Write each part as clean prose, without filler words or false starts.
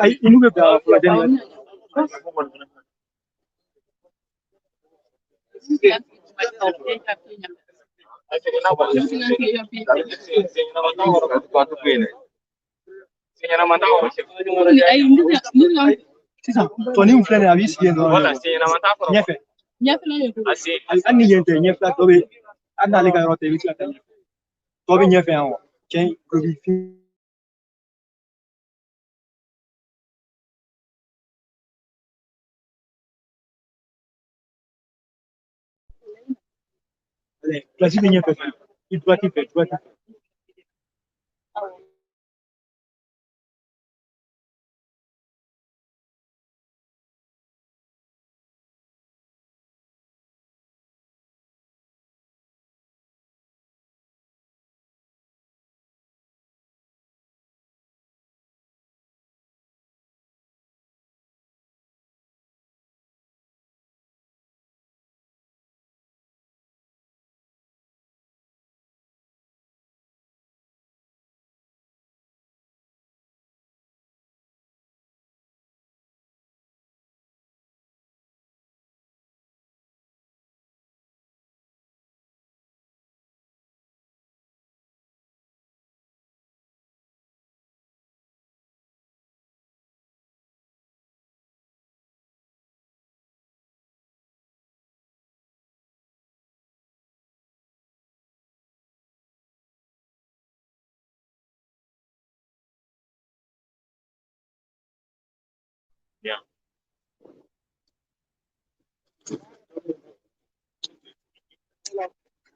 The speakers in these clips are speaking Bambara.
Ayi, i n'u bɛ bɛn a fɔlɔ dɛ. Sisan tɔnin min filɛ nin ye, a b'i sigi yen dɔrɔn ɲɛfɛ. Ayi, hali ni yen tɛ, ɲɛfɛla tɔ bɛ, hali n'ale ka yɔrɔ tɛ, i bɛ se ka taa ɲɛfɛ. Tɔ bɛ ɲɛfɛ yan wa? Cɛ in guloki. Kilasi bɛ ɲɛfɛ fana. I droite fɛ, droite fɛ.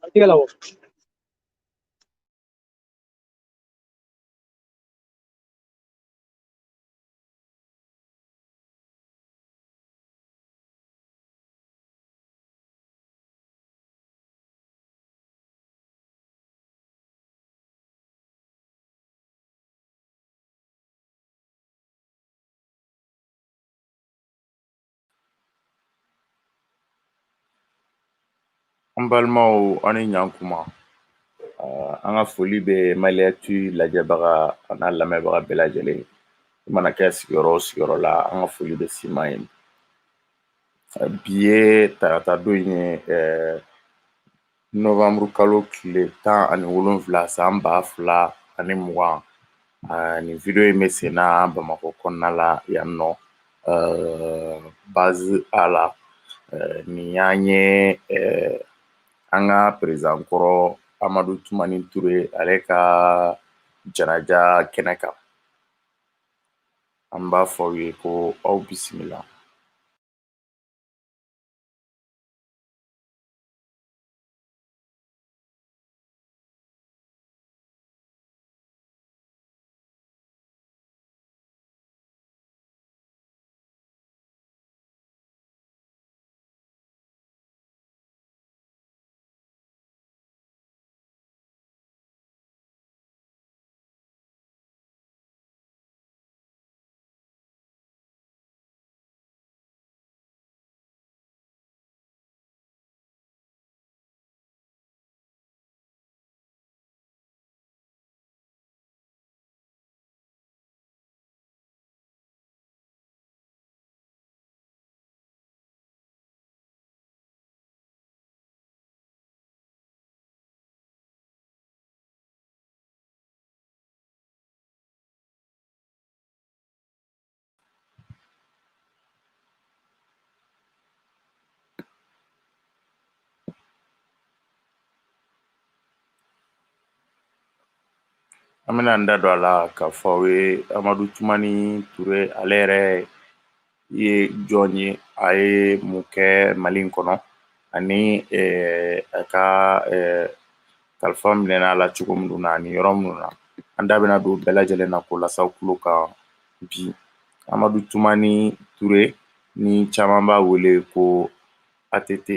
A tɛgɛ la wa? An balimaw, aw ni ɲankuma. An ka foli bɛ Mali Actu lajɛbaga a n'a lamɛnbaga bɛɛ lajɛlen. I mana kɛ sigiyɔrɔ o sigiyɔrɔ la, an ka foli bɛ s'i ma yen. Bi ye tarata don ye, novembre kalo tile 17, san 2020. Nin video in bɛ sen na Bamakɔ kɔnɔna la yan nɔ, base A la. Nin y'an ye an ka président kɔrɔ Amadu Tumani Ture, ale ka janaja kɛnɛ kan. An b'a fɔ aw ye ko aw bisimila. An bɛna an da don a la k'a fɔ aw ye Amadu Tumani Ture, ale yɛrɛ ye jɔn ye, a ye mun kɛ Mali in kɔnɔ, ani a ka Kalifa minɛna a la cogo minnu na ani yɔrɔ minnu na, an da bɛna don bɛɛ lajɛlen na k'o lase aw tulo kan bi. Amadu Tumani Ture, ni caman b'a wele ko ATT.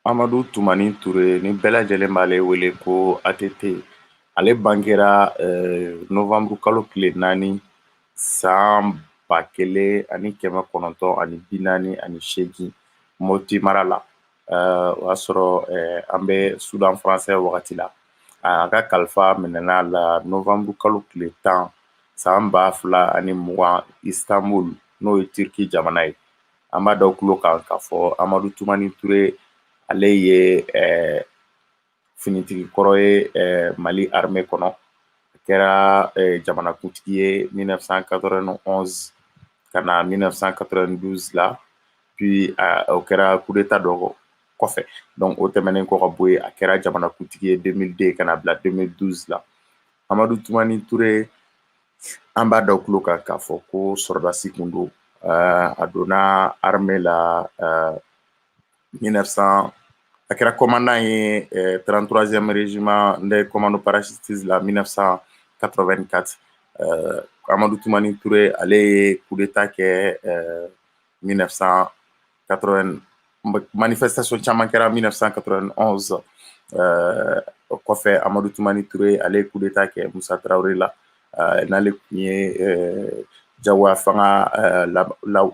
Amadu Tumani Ture, ni bɛɛ lajɛlen b'ale wele ko ATT, ale bangera novembre kalo tile 4 san 1948 Moti mara la. O y'a sɔrɔ an bɛ Soudan français wagati la. A ka kalifa minɛna la novembre kalo tile 10 san 2020 Istanbul, n'o ye Turki jamana ye. An b'a dɔn tulo kan k'a fɔ Amadu Tumani Ture, ale ye finitigi kɔrɔ ye Mali armée kɔnɔ. A kɛra jamanakuntigi ye 1991 ka na 1992 la, puis o kɛra coup d'état dɔ kɔfɛ. Donc o tɛmɛnen kɔ ka bɔ yen, a kɛra jamanakuntigi ye 2002 ka na bila 2012 la. Amadu Tumani Ture, an b'a dɔn tulo kan k'a fɔ ko sɔrɔdasi kun don. A donna armée la 1900, a kɛra commandant ye 33e régiment des commando parachutistes la 1984. Amadu Tumani Ture, ale ye coup d'état kɛ 1980, manifestation caman kɛra 1991. O kɔfɛ, Amadu Tumani Ture, ale ye coup d'état kɛ Musa Traoré la, n'ale tun ye jagoya fanga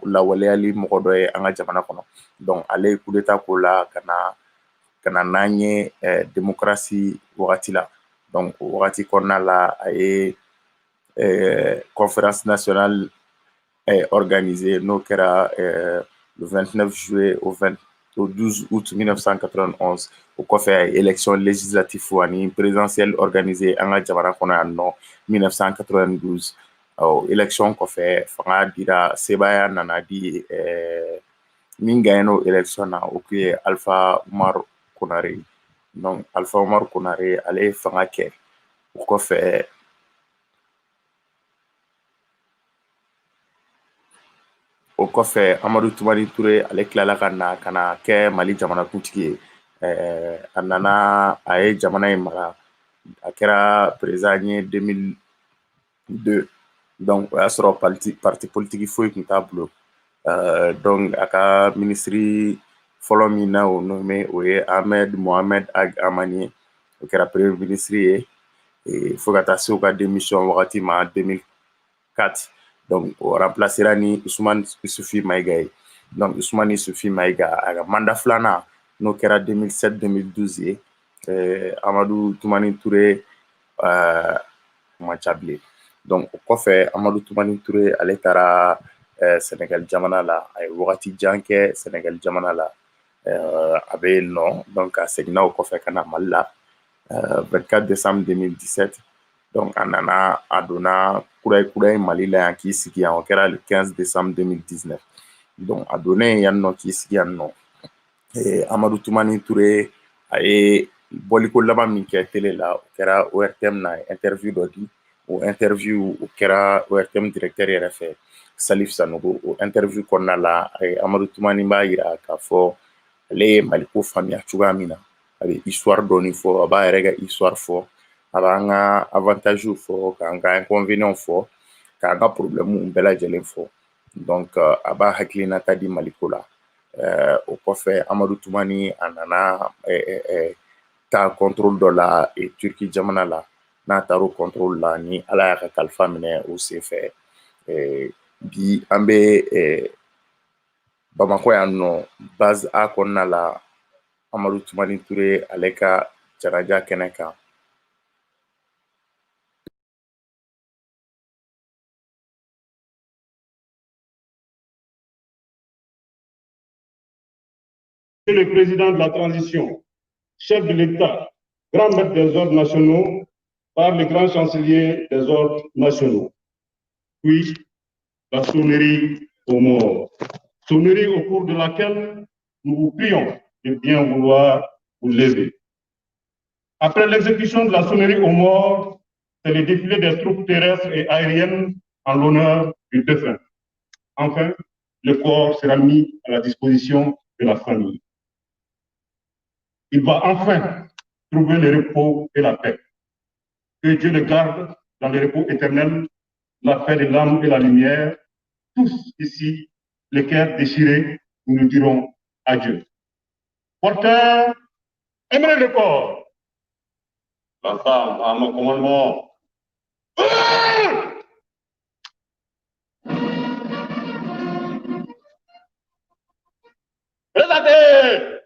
lawaleyali mɔgɔ dɔ ye an ka jamana kɔnɔ. Donc ale ye coup d'état k'o la ka na n'an ye démocratie wagati la. Donc o wagati kɔnɔna la, a ye conférence nationale organisée, n'o kɛra le 29 juillet au 12 août 1991. O kɔfɛ, a ye élection législative ani présidentielle organisée an ka jamana kɔnɔ yan nɔ 1992. Ɔ élection kɔfɛ, fanga dira, sebaaya nana di min gagné o élection na, o kun ye Alpha Umar Konare. Donc Alpha Umar Konare, ale ye fanga kɛ. O kɔfɛ, Amadu Tumani Ture, ale tilala ka na ka na kɛ Mali jamanakuntigi ye. A nana, a ye jamana in mara, a kɛra président ye 2002. Donc o y'a sɔrɔ parti politique foyi tun t'a bolo. Donc a ka ministre fɔlɔ min na o nommé, o ye Ahmed Mohamed Ag Amani ye. O kɛra premier ministre ye fo ka taa se u ka démission wagati ma 2004. Donc o remplacera ni Usumani Isufi Mayiga ye. Donc Usumani Isufi Mayiga, a ka mandat filanan, n'o kɛra 2007-2012 ye, Amadu Tumani Ture man ca bilen. Donc o kɔfɛ, Amadu Tumani Ture, ale taara Sénégal jamana la. A ye wagati jan kɛ Sénégal jamana la, a bɛ yen nɔ. Donc a seginna o kɔfɛ ka na Mali la 24 décembre 2017. Donc a nana, a donna kura kura ye Mali la yan k'i sigi yan, o kɛra le 15 décembre 2019. Donc a donnen yan nɔ k'i sigi yan nɔ, Amadu Tumani Ture, a ye bɔliko laban min kɛ télé la, o kɛra ORTM na, interview dɔ di. O interview, o kɛra ORTM directeur yɛrɛ fɛ, Salif Sanogo. O interview kɔnɔna la, Amadu Tumani b'a yira k'a fɔ ale ye Maliko faamuya cogoya min na. A bɛ histoire dɔɔni fɔ, a b'a yɛrɛ ka histoire fɔ, a b'an ka avantages fɔ, k'an ka inconvénients fɔ, k'an ka problèmes bɛɛ lajɛlen fɔ. Donc a b'a hakilinata di Maliko la. O kɔfɛ Amadu Tumani a nana taa contrôle dɔ la Turki jamana la. N'a taara o contrôle la, ni Ala y'a ka kalifa minɛ o senfɛ, bi an bɛ Bamakɔ yan nɔ, base A kɔnɔna la, Amadu Tumani Ture ale ka janaja kɛnɛ kan. Le président de la transition, chef de l'État, grand maître des ordres nationaux, par le grand chancelier des ordres nationaux. Puis, la sonnerie aux morts. Sonnerie au cours de laquelle nous vous prions de bien vouloir vous lever. Après l'exécution de la sonnerie aux morts, c'est le défilé des troupes terrestres et aériennes en l'honneur du défunt. Enfin, le corps sera mis à la disposition de la famille. Il va enfin trouver le repos et la paix. Que Dieu le garde dans le repos éternel, la paix de l'âme et la lumière. Tous ici, les cœurs déchirés, nous nous dirons adieu. Porteur, aimerez le corps. L'ensemble à mon commandement. Présentez!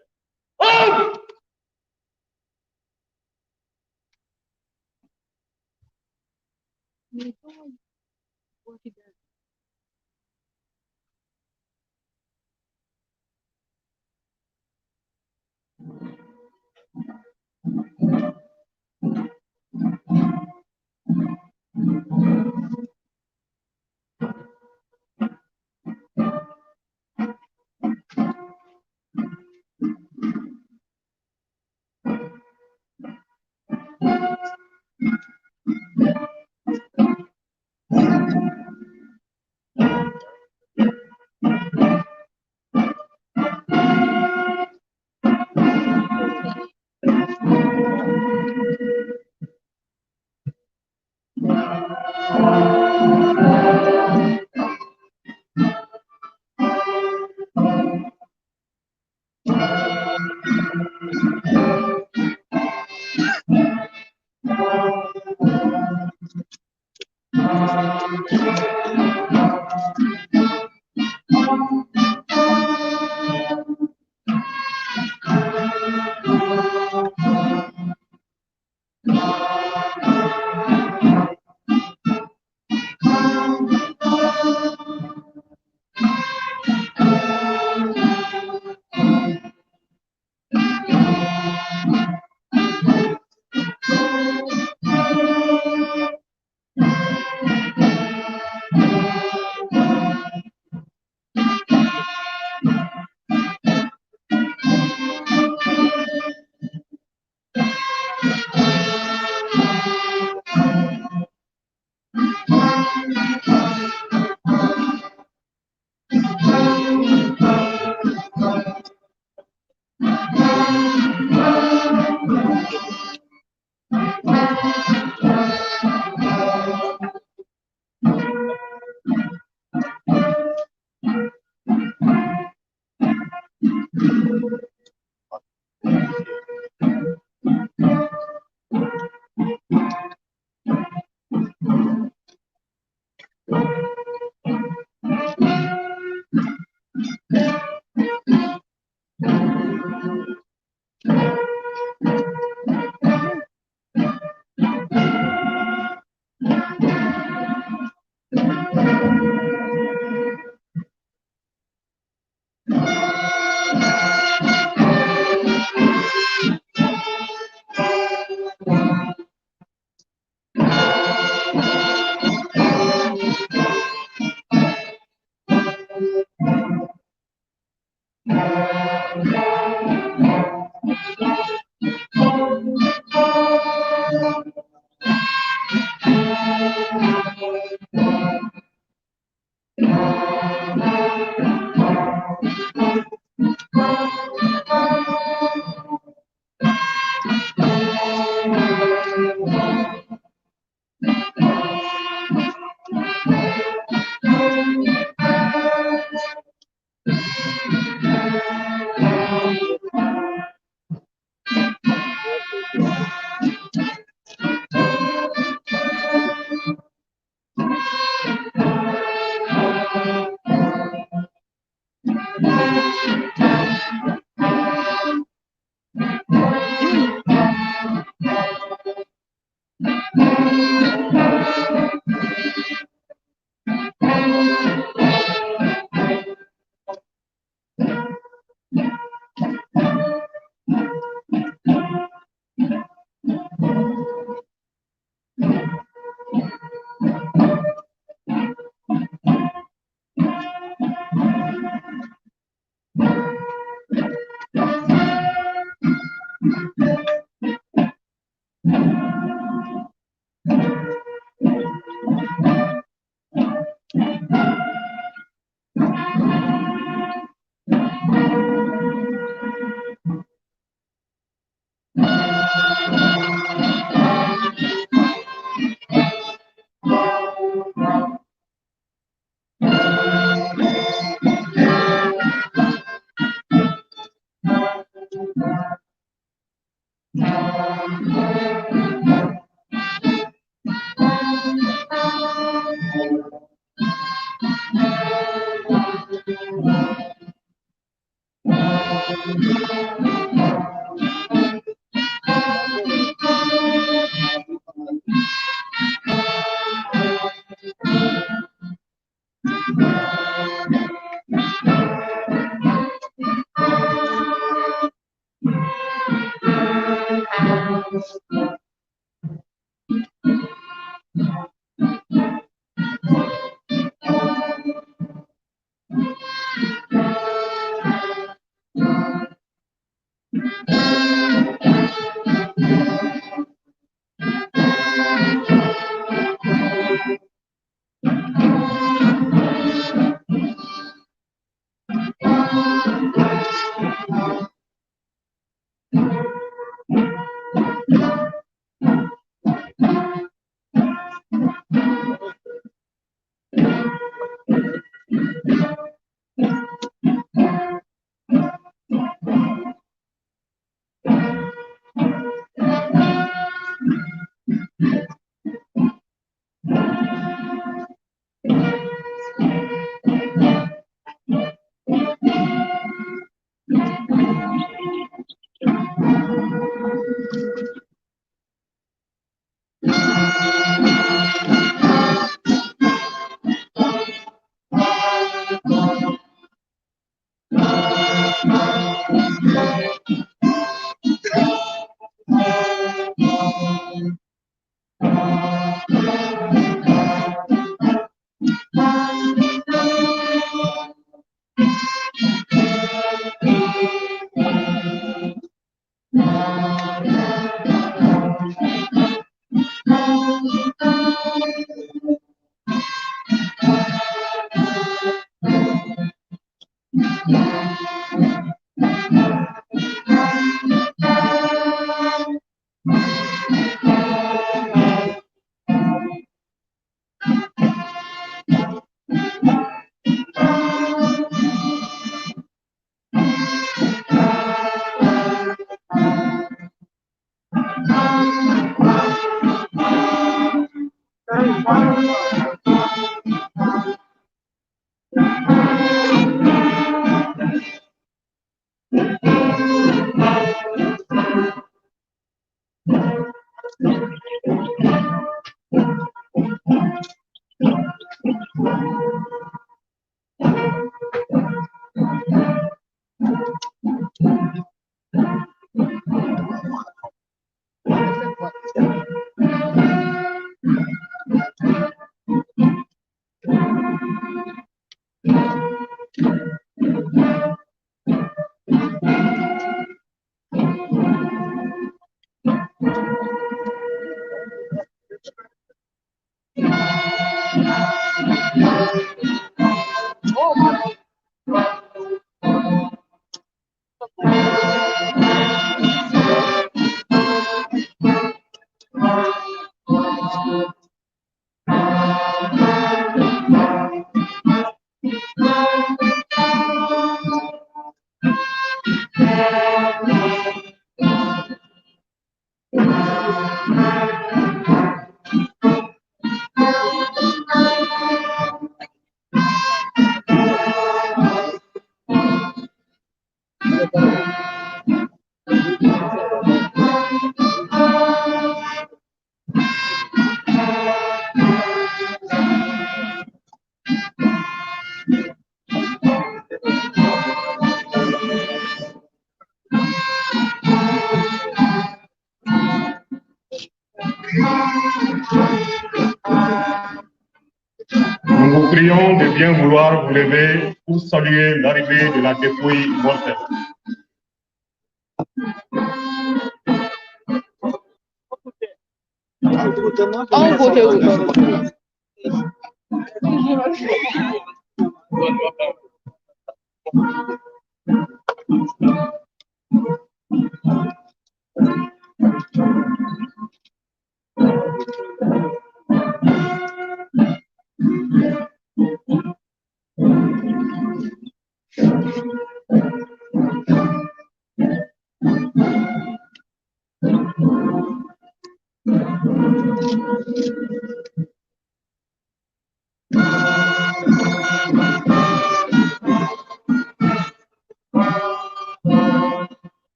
Nous vous prions de bien vouloir vous lever pour saluer l'arrivée de la dépouille mortelle.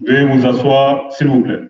Veuillez vous asseoir, s'il vous plaît.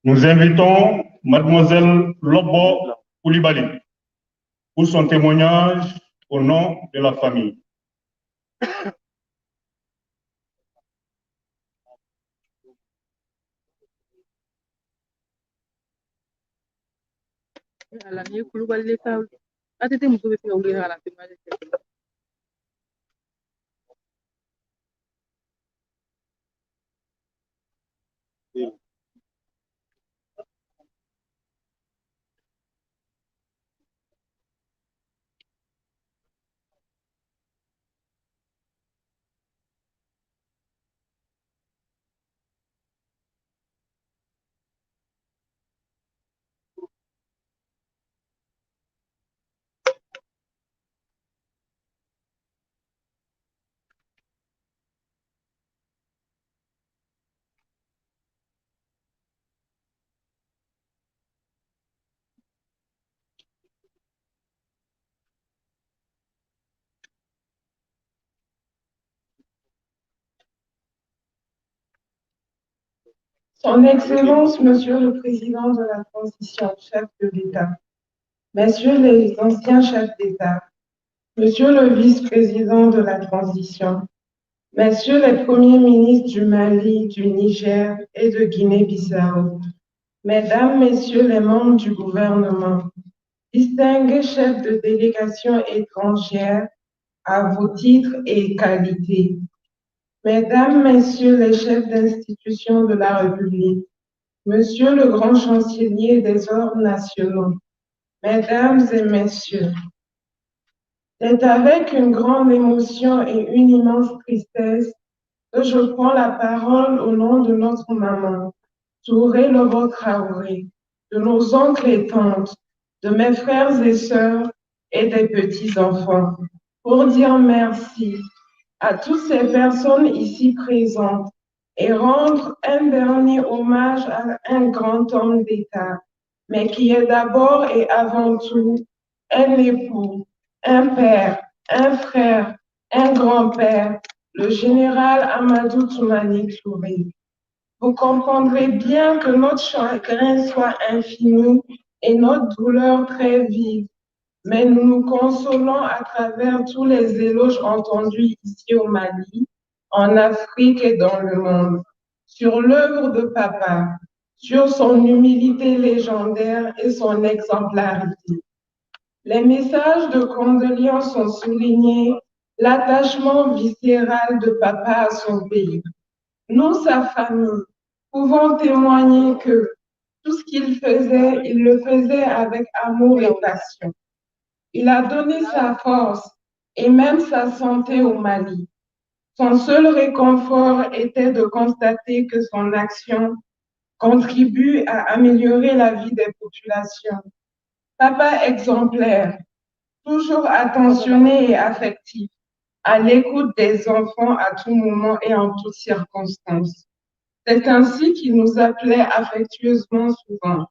Nous invitons Mademoiselle Lobo Koulibaly pour son témoignage au nom de la famille. Son Excellence, Monsieur le Président de la Transition, chef de l'État, Messieurs les anciens chefs d'État, Monsieur le Vice-président de la Transition, Messieurs les Premiers ministres du Mali, du Niger et de Guinée-Bissau, Mesdames, Messieurs les membres du gouvernement, distingués chefs de délégation étrangère à vos titres et qualités, Mesdames, Messieurs les chefs d'institutions de la République, Monsieur le Grand Chancelier des Ordres nationaux, Mesdames et Messieurs, c'est avec une grande émotion et une immense tristesse que je prends la parole au nom de notre maman, Touré Lobo Traoré, de nos oncles et tantes, de mes frères et sœurs et des petits-enfants, pour dire merci à toutes ces personnes ici présentes et rendre un dernier hommage à un grand homme d'État, mais qui est d'abord et avant tout un époux, un père, un frère, un grand-père, le général Amadou Toumani Touré. Vous comprendrez bien que notre chagrin soit infini et notre douleur très vive, mais nous nous consolons à travers tous les éloges entendus ici au Mali, en Afrique et dans le monde, sur l'œuvre de papa, sur son humilité légendaire et son exemplarité. Les messages de condoléances ont souligné l'attachement viscéral de papa à son pays. Nous, sa famille, pouvons témoigner que tout ce qu'il faisait, il le faisait avec amour et passion. Il a donné sa force et même sa santé au Mali. Son seul réconfort était de constater que son action contribue à améliorer la vie des populations. Papa exemplaire, toujours attentionné et affectif, à l'écoute des enfants à tout moment et en toutes circonstances. C'est ainsi qu'il nous appelait affectueusement souvent.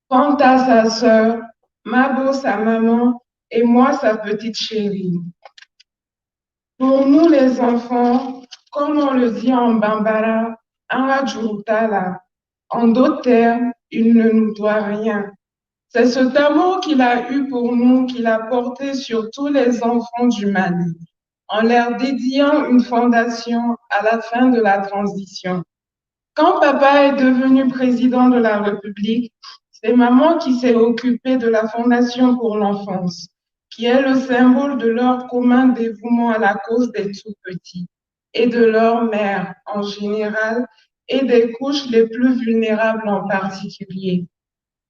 Fanta, sa sœur, Mabo, sa maman, et moi, sa petite chérie. Pour nous, les enfants, comme on le dit en Bambara, Anga. En d'autres termes, il ne nous doit rien. C'est cet amour qu'il a eu pour nous qu'il a porté sur tous les enfants du Mali, en leur dédiant une fondation à la fin de la transition. Quand papa est devenu président de la République, c'est maman qui s'est occupée de la Fondation pour l'enfance, qui est le symbole de leur commun dévouement à la cause des tout-petits et de leur mère en général et des couches les plus vulnérables en particulier.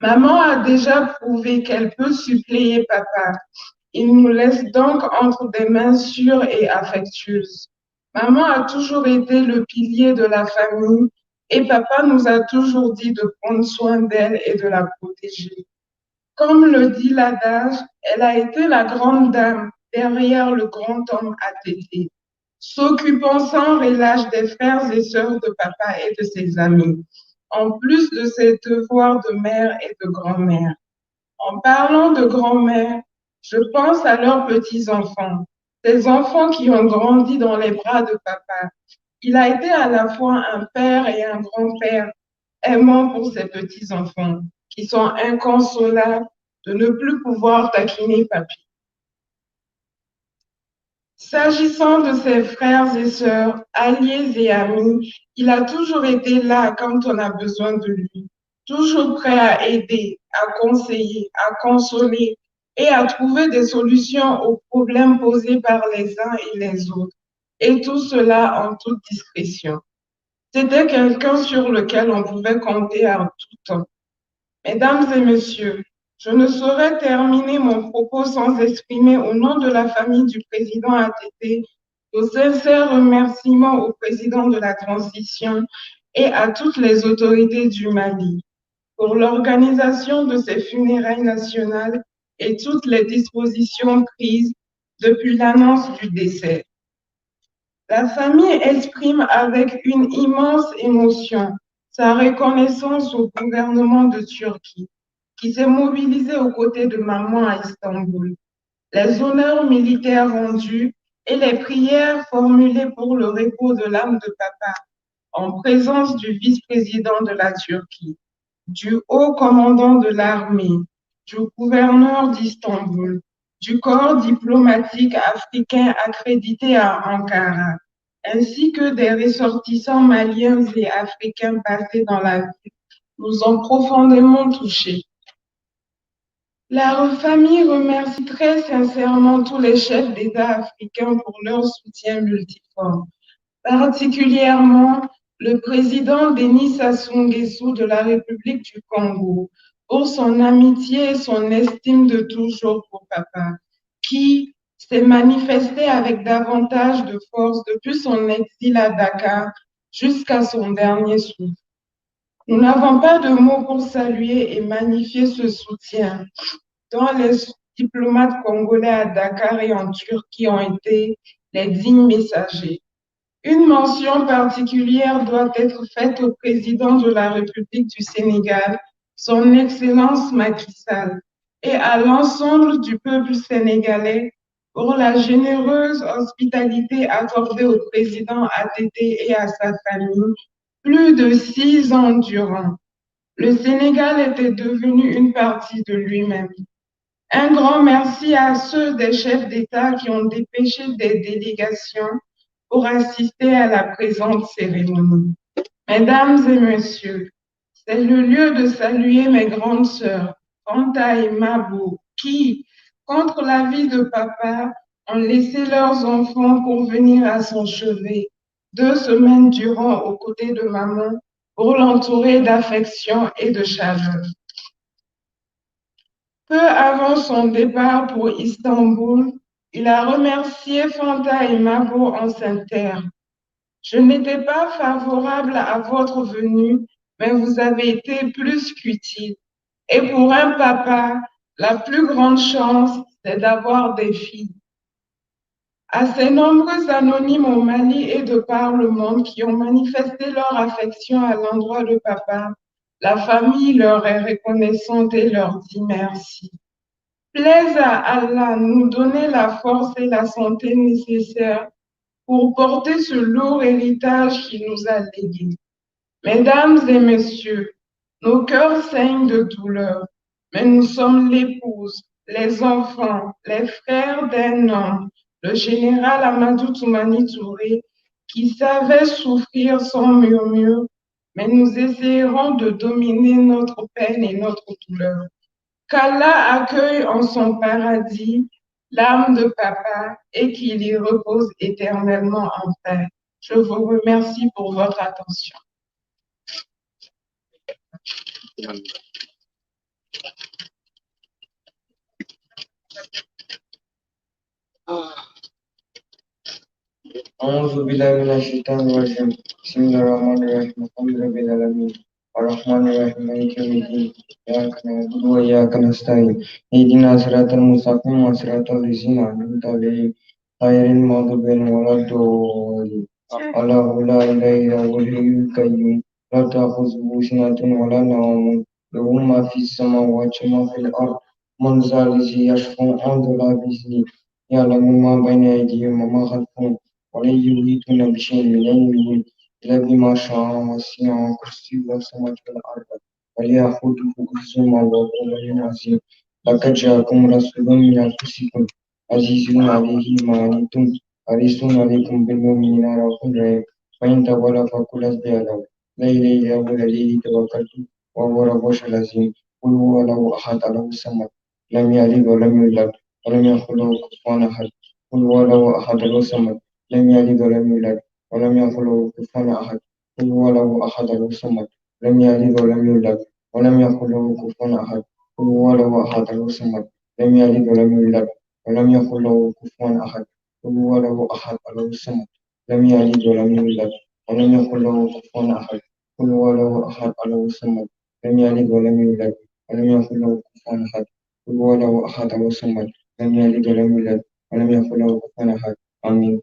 Maman a déjà prouvé qu'elle peut suppléer papa. Il nous laisse donc entre des mains sûres et affectueuses. Maman a toujours été le pilier de la famille et papa nous a toujours dit de prendre soin d'elle et de la protéger. Comme le dit l'adage, elle a été la grande dame derrière le grand homme ATT, s'occupant sans relâche des frères et sœurs de papa et de ses amis, en plus de ses devoirs de mère et de grand-mère. En parlant de grand-mère, je pense à leurs petits-enfants, ces enfants qui ont grandi dans les bras de papa. Il a été à la fois un père et un grand-père aimant pour ses petits-enfants, qui sont inconsolables de ne plus pouvoir taquiner papy. S'agissant de ses frères et sœurs, alliés et amis, il a toujours été là quand on a besoin de lui, toujours prêt à aider, à conseiller, à consoler et à trouver des solutions aux problèmes posés par les uns et les autres, et tout cela en toute discrétion. C'était quelqu'un sur lequel on pouvait compter à tout temps. Mesdames et messieurs, je ne saurais terminer mon propos sans exprimer au nom de la famille du président ATT nos sincères remerciements au président de la transition et à toutes les autorités du Mali pour l'organisation de ces funérailles nationales et toutes les dispositions prises depuis l'annonce du décès. La famille exprime avec une immense émotion sa reconnaissance au gouvernement de Turquie, qui s'est mobilisé aux côtés de maman à Istanbul. Les honneurs militaires rendus et les prières formulées pour le repos de l'âme de papa, en présence du vice-président de la Turquie, du haut commandant de l'armée, du gouverneur d'Istanbul, du corps diplomatique africain accrédité à Ankara, ainsi que des ressortissants maliens et africains passés dans la ville, nous ont profondément touchés. La famille remercie très sincèrement tous les chefs d'État africains pour leur soutien multiforme, particulièrement le président Denis Sassou Nguesso de la République du Congo, pour son amitié et son estime de toujours pour papa, qui s'est manifesté avec davantage de force depuis son exil à Dakar jusqu'à son dernier souffle. Nous n'avons pas de mots pour saluer et magnifier ce soutien dont les diplomates congolais à Dakar et en Turquie ont été les dignes messagers. Une mention particulière doit être faite au président de la République du Sénégal, son Excellence Macky Sall, et à l'ensemble du peuple sénégalais pour la généreuse hospitalité accordée au président ATT et à sa famille plus de 6 ans durant. Le Sénégal était devenu une partie de lui-même. Un grand merci à ceux des chefs d'État qui ont dépêché des délégations pour assister à la présente cérémonie. Mesdames et messieurs, c'est le lieu de saluer mes grandes sœurs, Fanta et Mabo, qui, contre l'avis de papa, ont laissé leurs enfants pour venir à son chevet, 2 semaines durant aux côtés de maman, pour l'entourer d'affection et de chaleur. Peu avant son départ pour Istanbul, il a remercié Fanta et Mabo en ces termes. Je n'étais pas favorable à votre venue, mais vous avez été plus qu'utile. Et pour un papa, la plus grande chance, c'est d'avoir des filles. À ces nombreux anonymes au Mali et de par le monde qui ont manifesté leur affection à l'endroit de papa, la famille leur est reconnaissante et leur dit merci. Plaise à Allah nous donner la force et la santé nécessaires pour porter ce lourd héritage qu'il nous a légué. Mesdames et messieurs, nos cœurs saignent de douleur, mais nous sommes l'épouse, les enfants, les frères d'un homme, le général Amadou Toumani Touré, qui savait souffrir sans murmure, mais nous essayerons de dominer notre peine et notre douleur. Qu'Allah accueille en son paradis l'âme de papa et qu'il y repose éternellement en paix. Je vous remercie pour votre attention. أعوذ بالله من الشيطان الرجيم بسم الله الرحمن الرحيم الحمد لله رب العالمين الرحمن الرحيم مالك يوم الدين إياك نعبد وإياك نستعين اهدنا الصراط المستقيم صراط الذين أنعمت عليهم غير المغضوب عليهم ولا الضالين الله لا إله إلا هو الحي القيوم لا تأخذه سنة ولا نوم له ما في السماوات وما في الأرض من ذا الذي يشفع عنده إلا بإذنه يعلم ما بين أيديهم وما خلفهم ولا يحيطون بشيء من علمه إلا بما شاء وسع كرسيه السماوات والأرض ولا يئوده حفظهما وهو العلي العظيم لقد جاءكم رسول من أنفسكم عزيز عليه ما عنتم حريص عليكم بالمؤمنين رؤوف رحيم فإن تولوا فقل حسبي الله لا إله إلا هو عليه توكلت وهو رب العرش العظيم قل هو الله أحد الله الصمد لم يلد ولم يولد ولم يكن له كفوا أحد قل هو الله أحد الله الصمد لم يلد ولم يولد ولم يكن له كفوا أحد قل هو الله أحد الله الصمد لم يلد ولم يولد ولم يكن له كفوا أحد قل هو الله أحد الله الصمد لم يلد ولم يولد ولم يكن له كفوا أحد قل هو الله أحد الله الصمد لم يلد ولم يولد ولم يكن له كفوا أحد قل هو الله أحد الله الصمد لم يلد ولم يولد ولم يكن له كفوا أحد قل هو الله أحد الله الصمد لم يلد ولم يولد ولم يكن له كفوا أحد آمين.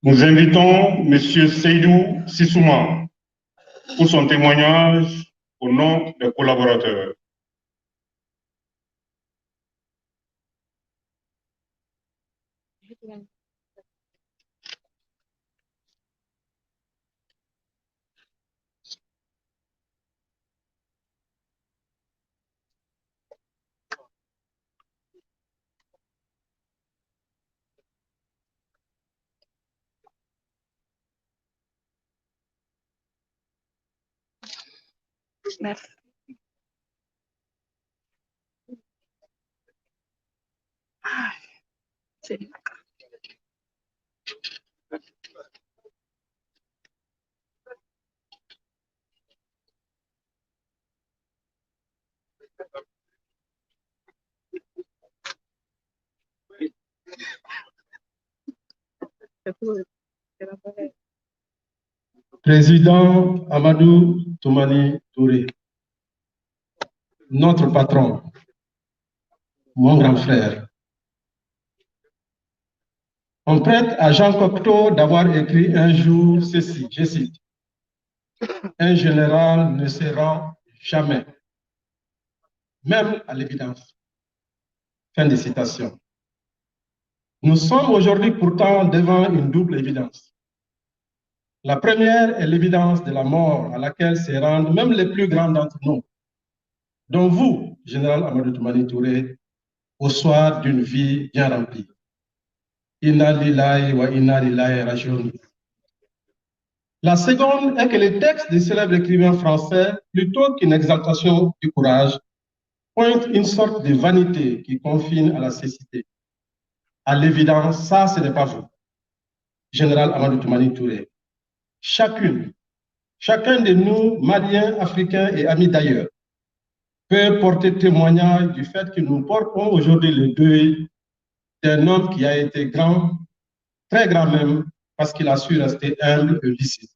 Nous invitons M. Seydou Sissouma pour son témoignage au nom des collaborateurs. Merci. Ah, c'est Président Amadou Toumani Touré, notre patron, mon grand frère. On prête à Jean Cocteau d'avoir écrit un jour ceci, je cite, « Un général ne se rend jamais, même à l'évidence. » Fin de citation. Nous sommes aujourd'hui pourtant devant une double évidence. La première est l'évidence de la mort à laquelle se rendent même les plus grands d'entre nous, dont vous, général Amadou Toumani Touré, au soir d'une vie bien remplie. Inna lillahi wa inna ilayhi raji'un. La seconde est que les textes des célèbres écrivains français, plutôt qu'une exaltation du courage, pointent une sorte de vanité qui confine à la cécité. À l'évidence, ça, ce n'est pas vous. Général Amadou Toumani Touré. Chacun de nous, Maliens, Africains et amis d'ailleurs, peut porter témoignage du fait que nous portons aujourd'hui le deuil d'un homme qui a été grand, très grand même, parce qu'il a su rester humble et lucide.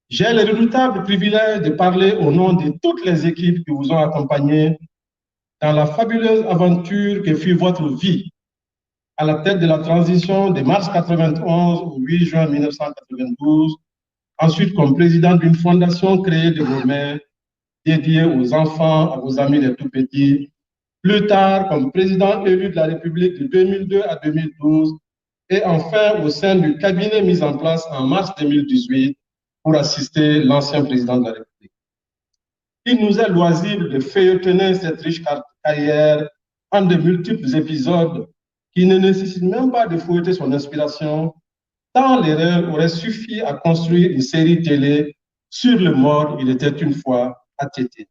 J'ai le redoutable privilège de parler au nom de toutes les équipes qui vous ont accompagné dans la fabuleuse aventure que fut votre vie à la tête de la transition de mars 1991 au 8 juin 1992, ensuite comme président d'une fondation créée de vos mains, dédiée aux enfants, à vos amis les tout petits, plus tard comme président élu de la République de 2002 à 2012, et enfin au sein du cabinet mis en place en mars 2018 pour assister l'ancien président de la République. Il nous est loisible de feuilletonner cette riche carrière en de multiples épisodes qui ne nécessite même pas de fouetter son inspiration, tant l'erreur aurait suffi à construire une série télé sur le mode Il était une fois ATT.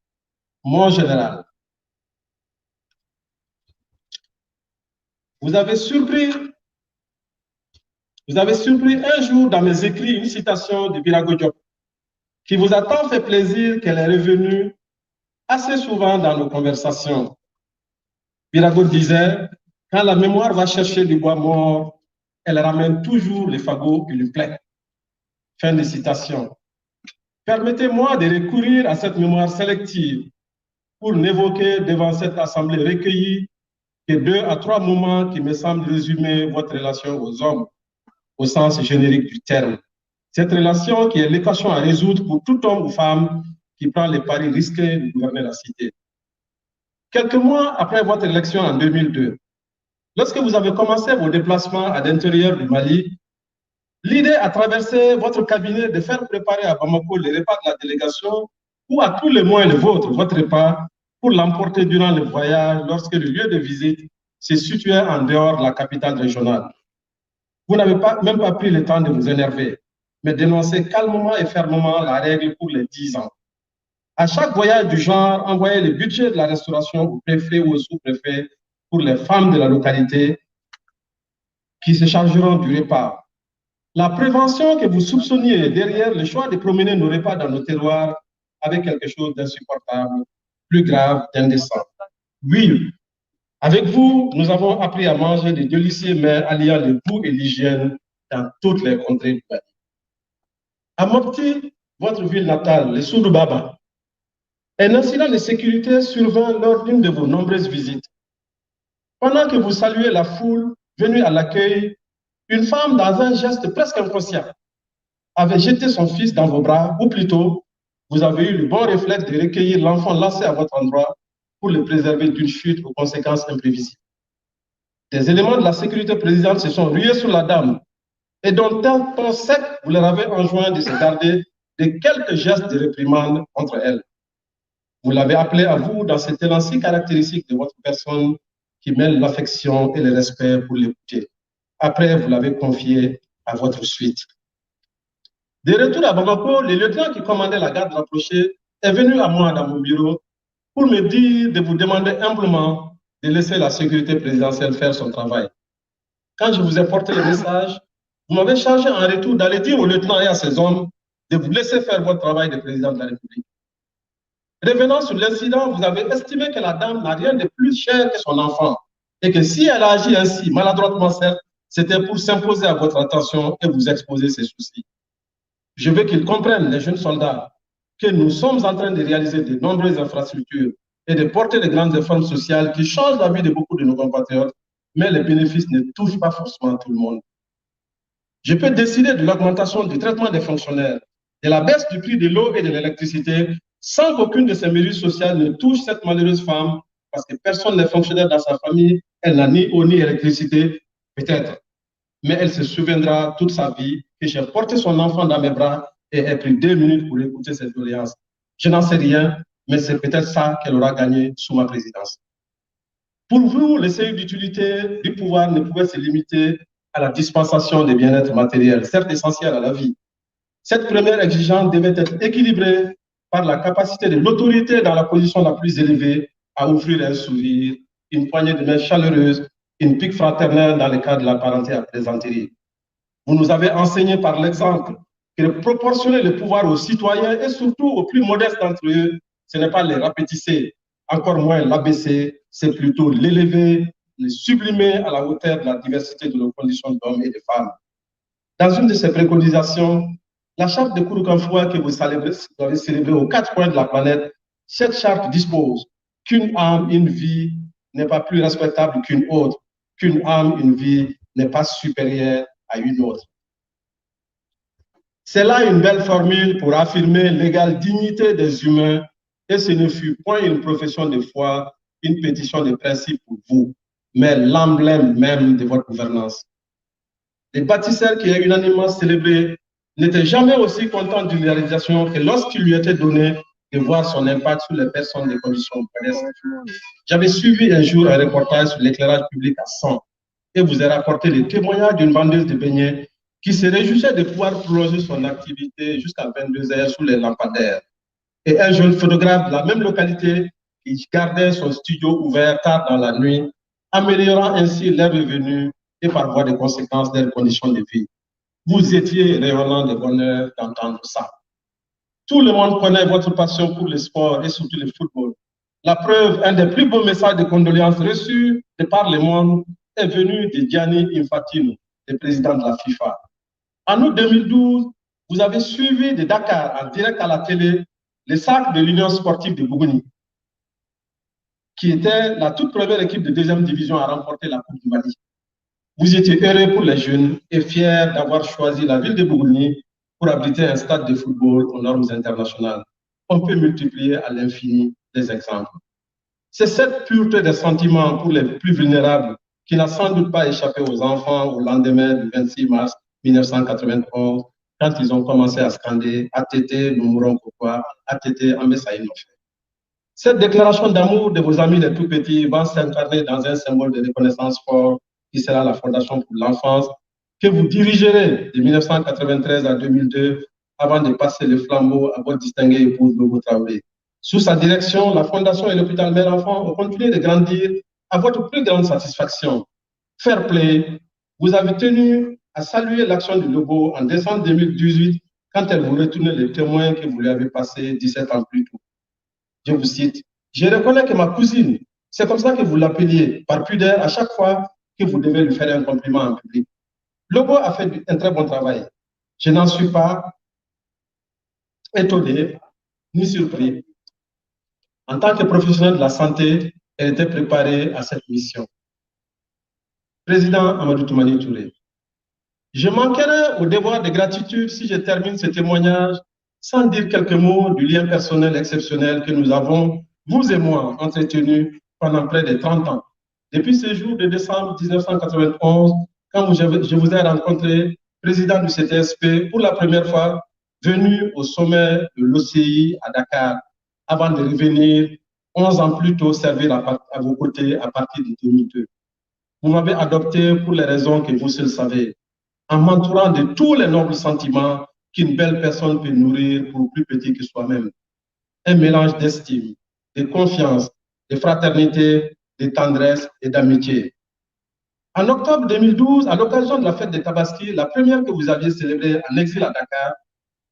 Mon général, vous avez surpris un jour dans mes écrits une citation de Birago Diop, qui vous a tant fait plaisir qu'elle est revenue assez souvent dans nos conversations. Birago disait: quand la mémoire va chercher du bois mort, elle ramène toujours les fagots qui lui plaît. Fin de citation. Permettez-moi de recourir à cette mémoire sélective pour n'évoquer devant cette assemblée recueillie que 2 à 3 moments qui me semblent résumer votre relation aux hommes, au sens générique du terme. Cette relation qui est l'équation à résoudre pour tout homme ou femme qui prend les paris risqués de gouverner la cité. Quelques mois après votre élection en 2002, lorsque vous avez commencé vos déplacements à l'intérieur du Mali, l'idée a traversé votre cabinet de faire préparer à Bamako les repas de la délégation ou à tous les moins le vôtre, votre repas, pour l'emporter durant le voyage lorsque le lieu de visite se situait en dehors de la capitale régionale. Vous n'avez même pas pris le temps de vous énerver, mais dénoncez calmement et fermement la règle pour les 10 ans. À chaque voyage du genre, envoyez le budget de la restauration au préfet ou au sous-préfet pour les femmes de la localité qui se chargeront du repas. La prévention que vous soupçonniez derrière le choix de promener nos repas dans nos terroirs avait quelque chose d'insupportable, plus grave, d'indécent. Oui, avec vous, nous avons appris à manger des délicieux mets alliant le goût et l'hygiène dans toutes les contrées du pays. À Mopti, votre ville natale, le Soudou-Baba, un incident de sécurité survint lors d'une de vos nombreuses visites. Pendant que vous saluez la foule venue à l'accueil, une femme, dans un geste presque inconscient, avait jeté son fils dans vos bras, ou plutôt, vous avez eu le bon réflexe de recueillir l'enfant lancé à votre endroit pour le préserver d'une chute aux conséquences imprévisibles. Des éléments de la sécurité présidente se sont rués sur la dame et dont un ton sec, vous leur avez enjoint de se garder de quelques gestes de réprimande contre elle. Vous l'avez appelée à vous dans cet élan si caractéristique de votre personne qui mêle l'affection et le respect pour l'écouter. Après, vous l'avez confiée à votre suite. De retour à Bamako, le lieutenant qui commandait la garde rapprochée est venu à moi dans mon bureau pour me dire de vous demander humblement de laisser la sécurité présidentielle faire son travail. Quand je vous ai porté le message, vous m'avez chargé en retour d'aller dire au lieutenant et à ses hommes de vous laisser faire votre travail de président de la République. Revenant sur l'incident, vous avez estimé que la dame n'a rien de plus cher que son enfant et que si elle a agi ainsi, maladroitement certes, c'était pour s'imposer à votre attention et vous exposer ses soucis. Je veux qu'ils comprennent, les jeunes soldats, que nous sommes en train de réaliser de nombreuses infrastructures et de porter de grandes réformes sociales qui changent la vie de beaucoup de nos compatriotes, mais les bénéfices ne touchent pas forcément tout le monde. Je peux décider de l'augmentation du traitement des fonctionnaires, de la baisse du prix de l'eau et de l'électricité, sans qu'aucune de ces mesures sociales ne touche cette malheureuse femme, parce que personne n'est fonctionnaire dans sa famille, elle n'a ni eau ni électricité, peut-être. Mais elle se souviendra toute sa vie que j'ai porté son enfant dans mes bras et ai pris 2 minutes pour écouter cette doléance. Je n'en sais rien, mais c'est peut-être ça qu'elle aura gagné sous ma présidence. Pour vous, le seuil d'utilité du pouvoir ne pouvait se limiter à la dispensation des bien-être matériel, certes essentiel à la vie. Cette première exigence devait être équilibrée par la capacité de l'autorité dans la position la plus élevée à offrir un sourire, une poignée de main chaleureuse, une pique fraternelle dans le cadre de la parenté à plaisanterie. Vous nous avez enseigné par l'exemple que de proportionner le pouvoir aux citoyens et surtout aux plus modestes d'entre eux, ce n'est pas les rapetisser, encore moins l'abaisser, c'est plutôt l'élever, le sublimer à la hauteur de la diversité de nos conditions d'hommes et de femmes. Dans une de ces préconisations, la charte de Kurukanfuga que vous avez célébrée aux 4 coins de la planète, cette charte dispose qu'une âme, une vie n'est pas plus respectable qu'une autre, qu'une âme, une vie n'est pas supérieure à une autre. C'est là une belle formule pour affirmer l'égale dignité des humains et ce ne fut point une profession de foi, une pétition de principe pour vous, mais l'emblème même de votre gouvernance. Les bâtisseurs qui est unanimement célébré n'étaient jamais aussi contents d'une réalisation que lorsqu'il lui était donné de voir son impact sur les personnes de conditions modestes. J'avais suivi un jour un reportage sur l'éclairage public à 100 et vous ai rapporté le témoignage d'une vendeuse de beignets qui se réjouissait de pouvoir prolonger son activité jusqu'à 22 h sous les lampadaires. Et un jeune photographe de la même localité qui gardait son studio ouvert tard dans la nuit, améliorant ainsi leurs revenus et par voie de conséquence leurs conditions de vie. Vous étiez rayonnant de bonheur d'entendre ça. Tout le monde connaît votre passion pour le sport et surtout le football. La preuve, un des plus beaux messages de condoléances reçus de par le monde est venu de Gianni Infantino, le président de la FIFA. En août 2012, vous avez suivi de Dakar en direct à la télé le sacre de l'Union sportive de Bougouni, qui était la toute première équipe de deuxième division à remporter la Coupe du Mali. Vous étiez heureux pour les jeunes et fiers d'avoir choisi la ville de Bougouni pour abriter un stade de football aux normes internationales. On peut multiplier à l'infini les exemples. C'est cette pureté des sentiments pour les plus vulnérables qui n'a sans doute pas échappé aux enfants au lendemain du 26 mars 1991, quand ils ont commencé à scander « ATT, nous mourrons pourquoi ?» ATT, Ambessaï nous fait. Cette déclaration d'amour de vos amis les tout petits va s'incarner dans un symbole de reconnaissance fort qui sera la Fondation pour l'enfance, que vous dirigerez de 1993 à 2002 avant de passer le flambeau à votre distinguée épouse Lobo Traoré. Sous sa direction, la Fondation et l'hôpital Mère-Enfant ont continué de grandir à votre plus grande satisfaction. Fair play, vous avez tenu à saluer l'action du Lobo en décembre 2018 quand elle vous retournait le témoin que vous lui avez passé 17 ans plus tôt. Je vous cite, « Je reconnais que ma cousine, c'est comme ça que vous l'appeliez, par pudeur à chaque fois que vous devez lui faire un compliment en public. Lobo a fait un très bon travail. Je n'en suis pas étonné ni surpris. En tant que professionnel de la santé, elle était préparée à cette mission. Président Amadou Toumani Touré, je manquerai au devoir de gratitude si je termine ce témoignage sans dire quelques mots du lien personnel exceptionnel que nous avons, vous et moi, entretenu pendant près de 30 ans. Depuis ce jour de décembre 1991, quand je vous ai rencontré, président du CTSP, pour la première fois, venu au sommet de l'OCI à Dakar, avant de revenir 11 ans plus tôt servir à vos côtés à partir de 2002. Vous m'avez adopté pour les raisons que vous seuls savez, en m'entourant de tous les nobles sentiments qu'une belle personne peut nourrir pour plus petit que soi-même. Un mélange d'estime, de confiance, de fraternité, de tendresse et d'amitié. En octobre 2012, à l'occasion de la fête de Tabaski, la première que vous aviez célébrée en exil à Dakar,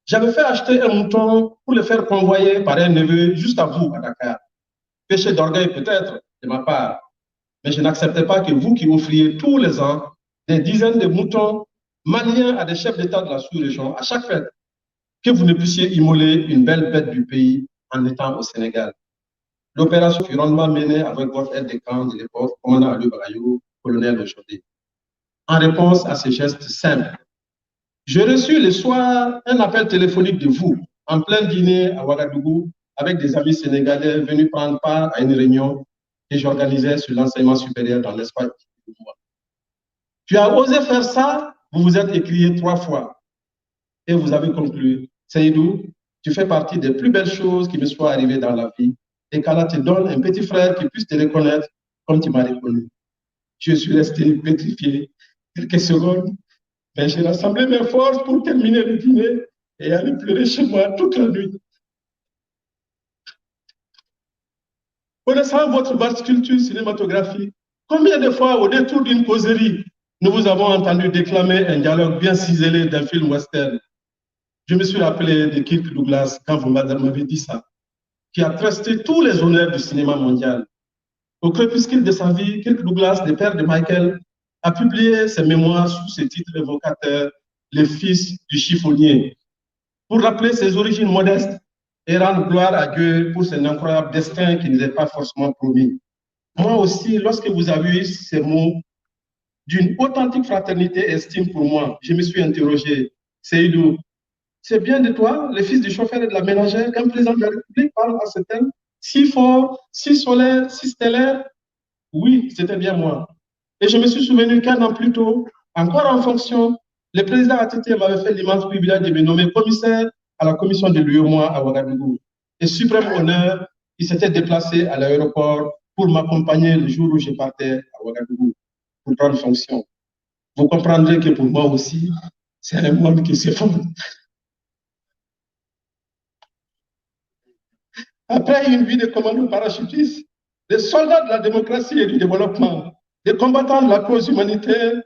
j'avais fait acheter un mouton pour le faire convoyer par un neveu juste à vous, à Dakar. Péché d'orgueil peut-être de ma part, mais je n'acceptais pas que vous qui offriez tous les ans des dizaines de moutons maliens à des chefs d'État de la sous-région à chaque fête, que vous ne puissiez immoler une belle bête du pays en étant au Sénégal. L'opération fut rondement menée avec votre aide de camp de l'époque, commandant Aliou Bagayogo, colonel aujourd'hui. En réponse à ces gestes simples, je reçus le soir un appel téléphonique de vous, en plein dîner à Ouagadougou, avec des amis sénégalais venus prendre part à une réunion que j'organisais sur l'enseignement supérieur dans l'espace de moi. Tu as osé faire ça, vous vous êtes écrié 3 fois et vous avez conclu, Seydou, tu fais partie des plus belles choses qui me soient arrivées dans la vie et qu'Allah te donne un petit frère qui puisse te reconnaître comme tu m'as reconnu. Je suis resté pétrifié quelques secondes, mais j'ai rassemblé mes forces pour terminer le dîner et aller pleurer chez moi toute la nuit. Connaissant votre vaste culture cinématographique, combien de fois, au détour d'une causerie, nous vous avons entendu déclamer un dialogue bien ciselé d'un film western? Je me suis rappelé de Kirk Douglas quand vous m'avez dit ça, qui a trusté tous les honneurs du cinéma mondial. Au crépuscule de sa vie, Kirk Douglas, le père de Michael, a publié ses mémoires sous ce titre évocateur, Le fils du chiffonnier, pour rappeler ses origines modestes et rendre gloire à Dieu pour son incroyable destin qui ne nous est pas forcément promis. Moi aussi, lorsque vous avez eu ces mots d'une authentique fraternité et estime pour moi, je me suis interrogé, Seydou, c'est bien de toi, le fils du chauffeur et de la ménagère, qu'un président de la République parle à ce thème, si fort, si solaire, si stellaire? Oui, c'était bien moi. Et je me suis souvenu qu'un an plus tôt, encore en fonction, le président ATT m'avait fait l'immense privilège de me nommer commissaire à la commission de l'UEMOA à Ouagadougou. Et suprême honneur, il s'était déplacé à l'aéroport pour m'accompagner le jour où je partais à Ouagadougou pour prendre fonction. Vous comprendrez que pour moi aussi, c'est un monde qui s'effondre. Après une vie de commando parachutiste, des soldats de la démocratie et du développement, des combattants de la cause humanitaire,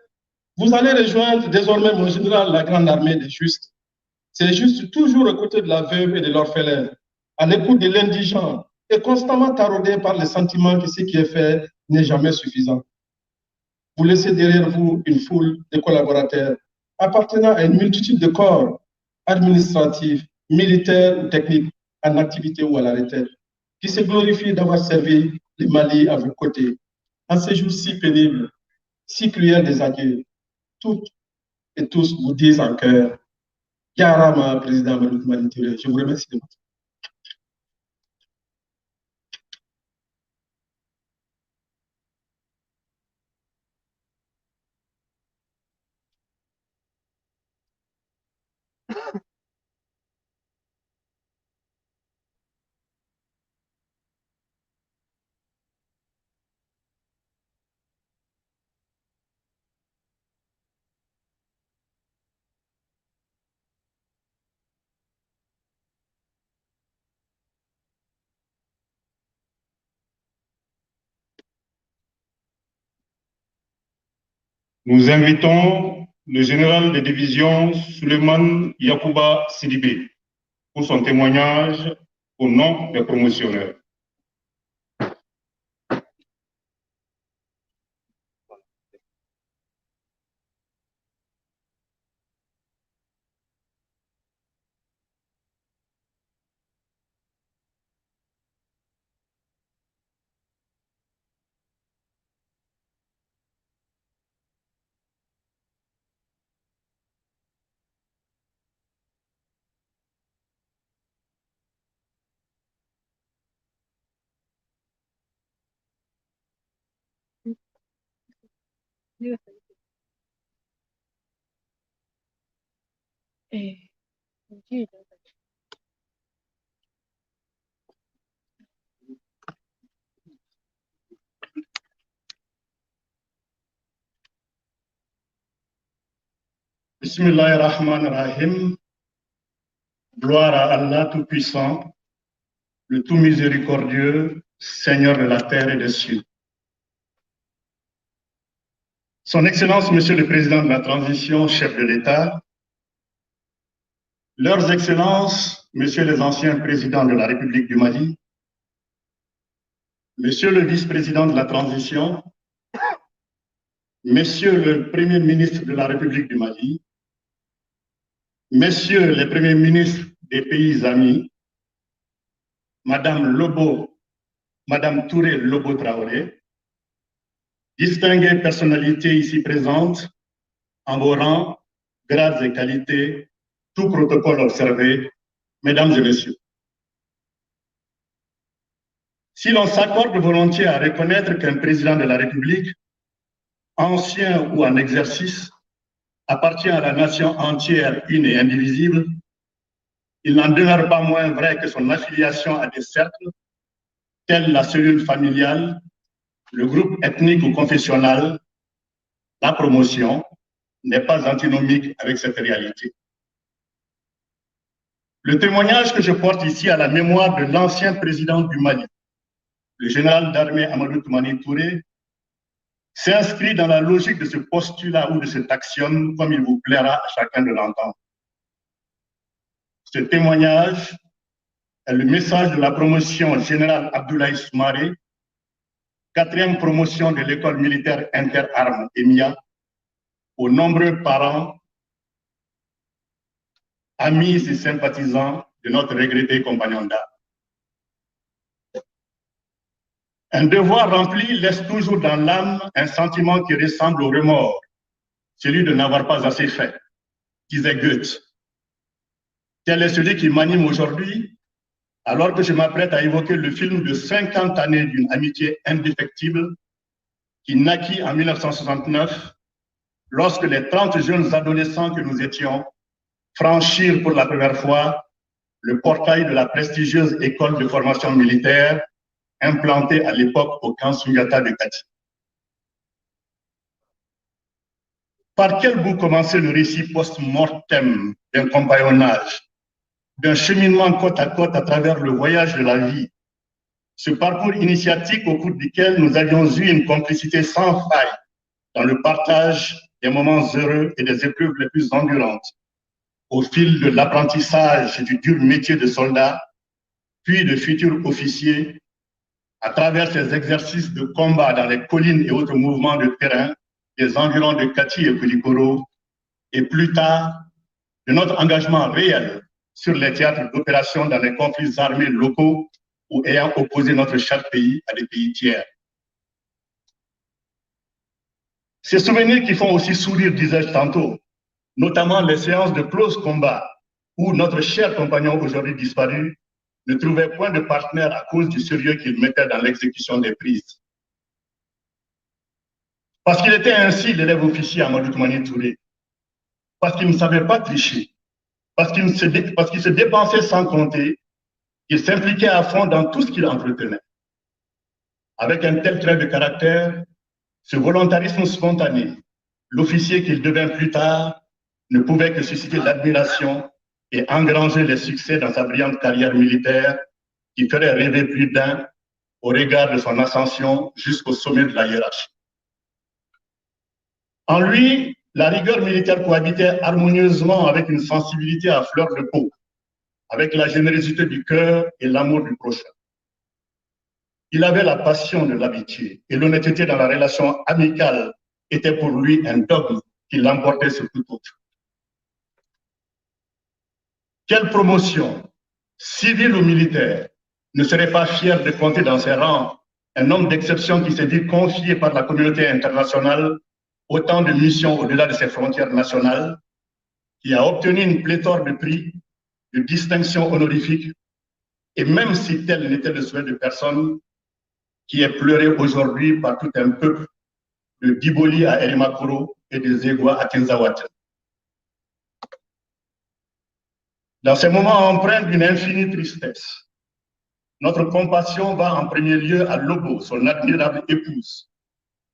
vous allez rejoindre désormais, mon général, la grande armée des justes. C'est juste toujours aux côtés de la veuve et de l'orphelin, à l'écoute de l'indigent et constamment taraudé par le sentiment que ce qui est fait n'est jamais suffisant. Vous laissez derrière vous une foule de collaborateurs appartenant à une multitude de corps administratifs, militaires ou techniques, en activité ou à la retraite, qui se glorifient d'avoir servi le Mali à vos côtés. En ces jours si pénibles, si cruels des adieux, toutes et tous vous disent en cœur, Yarama, président Amadou Toumani Touré. Je vous remercie de votre. Nous invitons le général de division Souleymane Yacouba Sidibé pour son témoignage au nom des promotionnaires. Bismillahirrahmanirrahim. Gloire à Allah Tout-Puissant, le tout miséricordieux, Seigneur de la terre et des cieux. Son Excellence, Monsieur le Président de la Transition, chef de l'État, Leurs Excellences, Messieurs les anciens présidents de la République du Mali, Monsieur le vice-président de la Transition, Monsieur le Premier ministre de la République du Mali, Messieurs les premiers ministres des pays amis, Madame Lobo, Madame Touré Lobo Traoré, distinguées personnalités ici présentes, en vos rangs, grades et qualités, tout protocole observé, Mesdames et Messieurs. Si l'on s'accorde volontiers à reconnaître qu'un président de la République, ancien ou en exercice, appartient à la nation entière, une et indivisible, il n'en demeure pas moins vrai que son affiliation à des cercles, tels la cellule familiale, le groupe ethnique ou confessionnel, la promotion, n'est pas antinomique avec cette réalité. Le témoignage que je porte ici à la mémoire de l'ancien président du Mali, le général d'armée Amadou Toumani Touré, s'inscrit dans la logique de ce postulat ou de cet axiome, comme il vous plaira à chacun de l'entendre. Ce témoignage est le message de la promotion générale Abdoulaye Soumaré, 4e promotion de l'école militaire interarmes EMIA, aux nombreux parents, amis et sympathisants de notre regretté compagnon d'armes. Un devoir rempli laisse toujours dans l'âme un sentiment qui ressemble au remords, celui de n'avoir pas assez fait, disait Goethe. Tel est celui qui m'anime aujourd'hui, alors que je m'apprête à évoquer le film de 50 années d'une amitié indéfectible qui naquit en 1969, lorsque les 30 jeunes adolescents que nous étions franchirent pour la première fois le portail de la prestigieuse école de formation militaire implantée à l'époque au camp Soundiata de Kati. Par quel bout commencer le récit post-mortem d'un compagnonnage, d'un cheminement côte à côte à travers le voyage de la vie, ce parcours initiatique au cours duquel nous avions eu une complicité sans faille dans le partage des moments heureux et des épreuves les plus endurantes, au fil de l'apprentissage du dur métier de soldat, puis de futur officier, à travers ces exercices de combat dans les collines et autres mouvements de terrain des environs de Kati et Koulikoro, et plus tard, de notre engagement réel sur les théâtres d'opérations dans les conflits armés locaux ou ayant opposé notre cher pays à des pays tiers. Ces souvenirs qui font aussi sourire, disais-je tantôt, notamment les séances de close combat où notre cher compagnon aujourd'hui disparu ne trouvait point de partenaire à cause du sérieux qu'il mettait dans l'exécution des prises. Parce qu'il était ainsi l'élève officier Amadou Toumani Touré, parce qu'il ne savait pas tricher, parce qu'il se dépensait sans compter, il s'impliquait à fond dans tout ce qu'il entretenait. Avec un tel trait de caractère, ce volontarisme spontané, l'officier qu'il devint plus tard ne pouvait que susciter l'admiration et engranger les succès dans sa brillante carrière militaire qui ferait rêver plus d'un au regard de son ascension jusqu'au sommet de la hiérarchie. En lui, la rigueur militaire cohabitait harmonieusement avec une sensibilité à fleur de peau, avec la générosité du cœur et l'amour du prochain. Il avait la passion de l'amitié et l'honnêteté dans la relation amicale était pour lui un dogme qui l'emportait sur tout autre. Quelle promotion, civile ou militaire, ne serait pas fière de compter dans ses rangs un homme d'exception qui s'est dit confié par la communauté internationale autant de missions au-delà de ses frontières nationales, qui a obtenu une pléthore de prix, de distinctions honorifiques, et même si tel n'était le souhait de personne, qui est pleuré aujourd'hui par tout un peuple, de Diboli à Erimakoro et de Zégoua à Tinzawat. Dans ces moments empreints d'une infinie tristesse, notre compassion va en premier lieu à Lobo, son admirable épouse,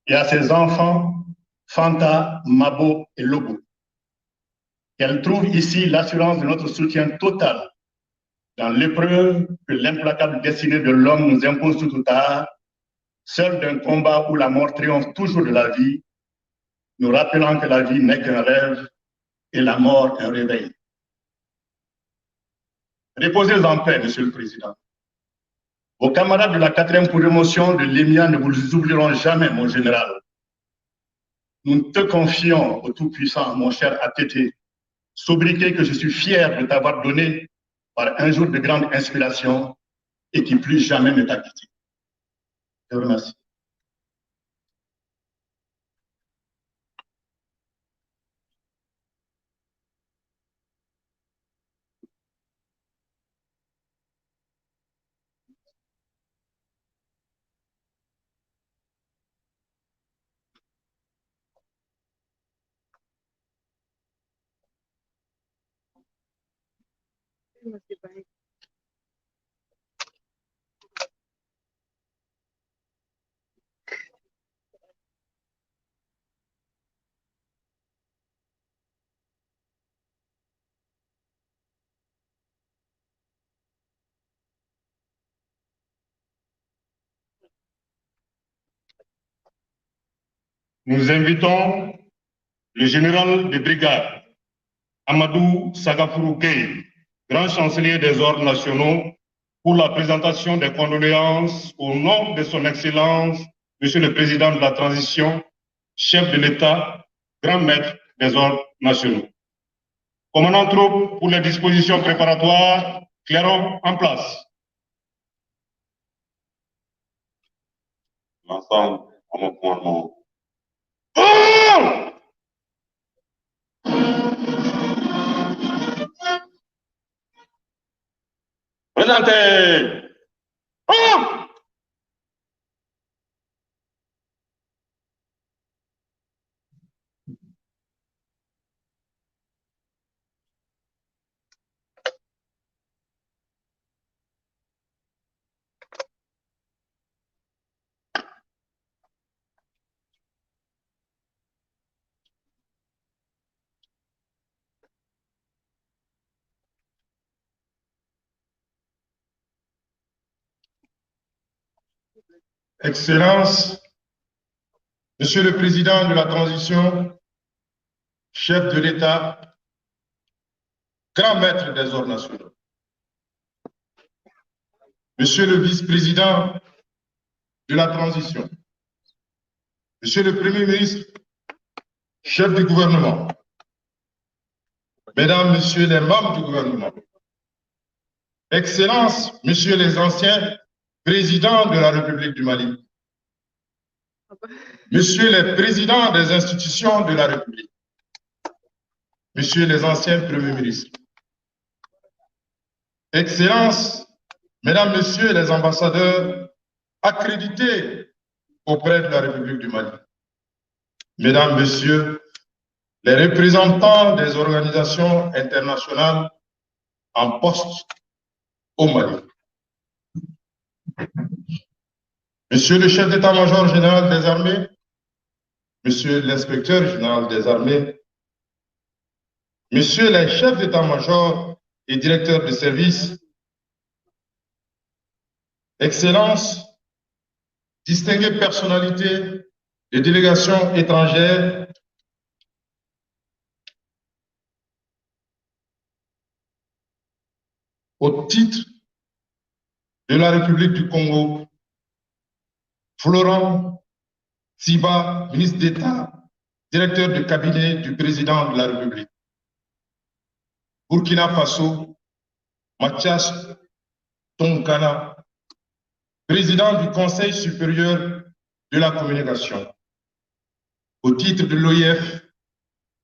et à ses enfants, Fanta, Mabo et Lobo. Qu'elle trouve ici l'assurance de notre soutien total Dans l'épreuve que l'implacable destinée de l'homme nous impose tout ou tard, seul d'un combat où la mort triomphe toujours de la vie, nous rappelant que la vie n'est qu'un rêve et la mort un réveil. Reposez en paix, Monsieur le Président. Vos camarades de la 4e promotion de l'EMIA ne vous oublieront jamais, mon général. Nous te confions au Tout-Puissant, mon cher ATT, sobriquet que je suis fier de t'avoir donné par un jour de grande inspiration et qui plus jamais ne t'a quitté. Je vous remercie. Nous invitons le général de brigade Amadou Sagafourou Gueye, grand chancelier des ordres nationaux, pour la présentation des condoléances au nom de son Excellence, Monsieur le Président de la Transition, chef de l'État, grand maître des ordres nationaux. Commandant troupe pour les dispositions préparatoires, clairon en place. L'ensemble à mon commandement. Présentez. Oh! Excellence, Monsieur le Président de la Transition, chef de l'État, grand maître des ordres nationaux, Monsieur le Vice-président de la Transition, Monsieur le Premier ministre, chef du gouvernement, Mesdames, Messieurs les membres du gouvernement, Excellences, Messieurs les anciens présidents de la République du Mali, Messieurs les présidents des institutions de la République, Messieurs les anciens premiers ministres, Excellences, Mesdames, Messieurs les ambassadeurs accrédités auprès de la République du Mali, Mesdames, Messieurs les représentants des organisations internationales en poste au Mali, Monsieur le chef d'état-major général des armées, Monsieur l'inspecteur général des armées, Monsieur les chefs d'état-major et directeurs de service, Excellences, distinguées personnalités des délégations étrangères, au titre de la République du Congo, Florent Tsiba, ministre d'État, directeur de cabinet du président de la République. Burkina Faso, Mathias Tonkana, président du Conseil supérieur de la communication. Au titre de l'OIF,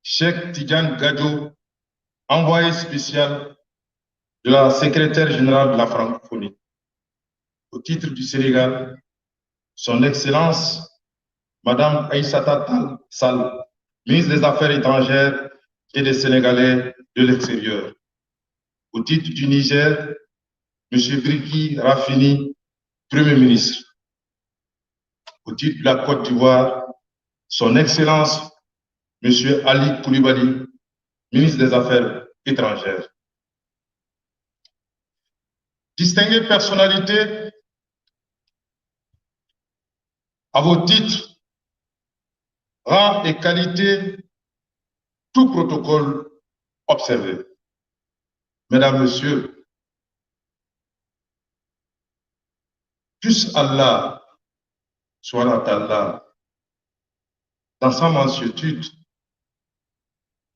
Cheikh Tidiane Gadio, envoyé spécial de la secrétaire générale de la francophonie. Au titre du Sénégal, Son Excellence, Madame Aïssata Tall Sall, ministre des Affaires étrangères et des Sénégalais de l'extérieur. Au titre du Niger, Monsieur Briki Rafini, Premier ministre. Au titre de la Côte d'Ivoire, Son Excellence, Monsieur Ali Koulibaly, ministre des Affaires étrangères. Distinguées personnalités, à vos titres, rangs et qualités, tout protocole observé. Mesdames, Messieurs, puisse Allah, subhanahu wa ta'ala, dans sa mansuétude,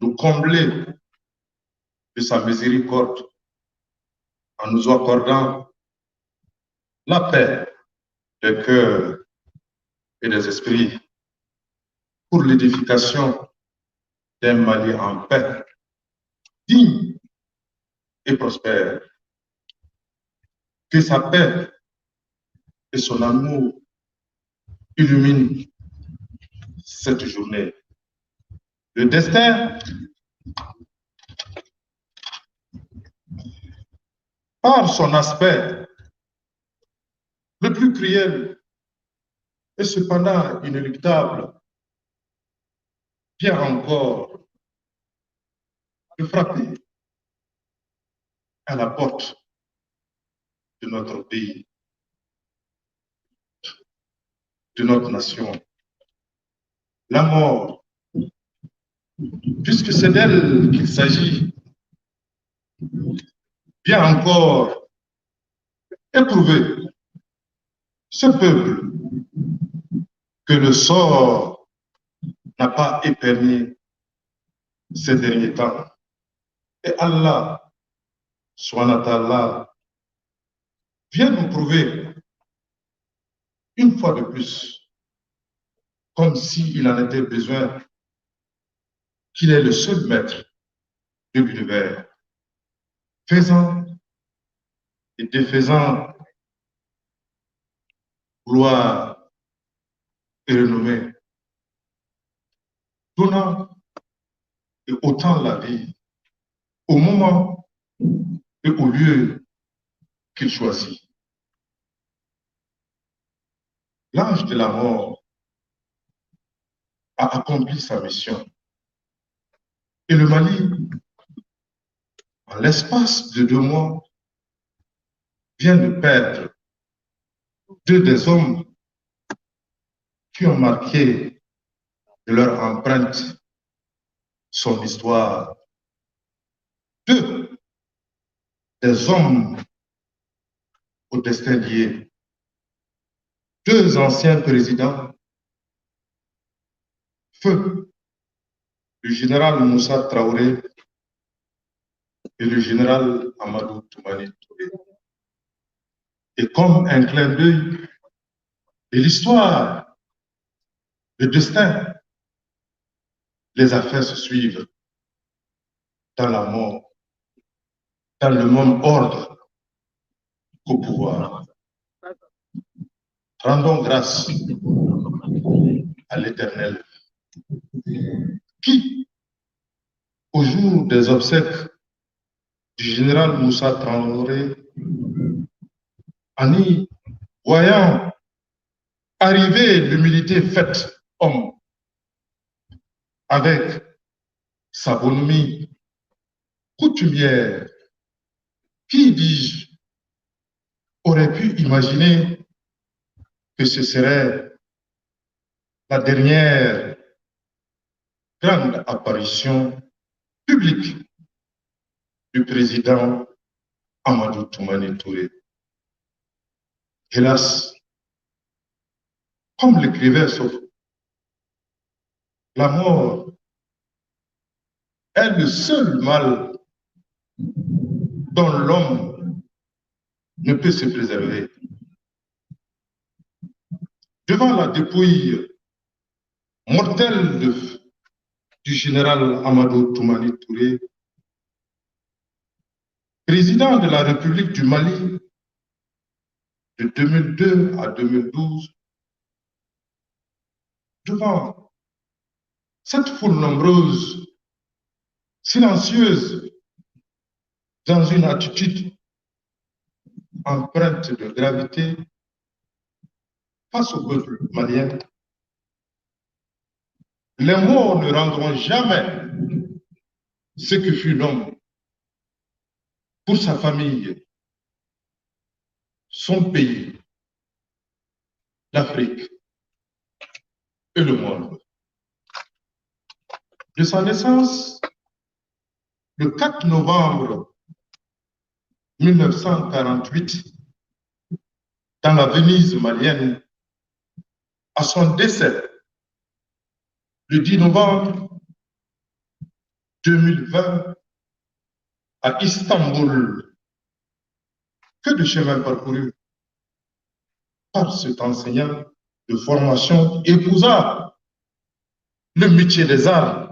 nous combler de sa miséricorde en nous accordant la paix des cœurs et des esprits pour l'édification d'un Mali en paix, digne et prospère. Que sa paix et son amour illuminent cette journée. Le destin, par son aspect le plus cruel et cependant inéluctable, vient encore de frapper à la porte de notre pays, de notre nation. La mort, puisque c'est d'elle qu'il s'agit, vient encore éprouver ce peuple que le sort n'a pas épargné ces derniers temps. Et Allah, subhanahu wa ta'ala, vient nous prouver une fois de plus, comme s'il en était besoin, qu'il est le seul maître de l'univers, faisant et défaisant gloire et renommée, donnant et ôtant la vie au moment et au lieu qu'il choisit. L'ange de la mort a accompli sa mission. Et le Mali, en l'espace de 2 mois, vient de perdre 2 des hommes qui ont marqué de leur empreinte son histoire. 2 des hommes au destin lié. 2 anciens présidents, feu le général Moussa Traoré et le général Amadou Toumani Touré. Et comme un clin d'œil de l'histoire, le destin les a fait se suivre dans la mort, dans le même ordre qu'au pouvoir. Rendons grâce à l'Éternel qui, au jour des obsèques du général Moussa Traoré, en y voyant arriver l'humilité faite homme, avec sa bonhomie coutumière, qui, dis-je, aurait pu imaginer que ce serait la dernière grande apparition publique du président Amadou Toumani Touré. Hélas, comme l'écrivait Sopho, la mort est le seul mal dont l'homme ne peut se préserver. Devant la dépouille mortelle du général Amadou Toumani Touré, président de la République du Mali de 2002 à 2012, devant cette foule nombreuse, silencieuse, dans une attitude empreinte de gravité face au peuple malien, les morts ne rendront jamais ce que fut l'homme pour sa famille, son pays, l'Afrique et le monde. De sa naissance, le 4 novembre 1948, dans la Venise malienne, à son décès, le 10 novembre 2020, à Istanbul. Que de chemin parcouru par cet enseignant de formation épousa le métier des arts.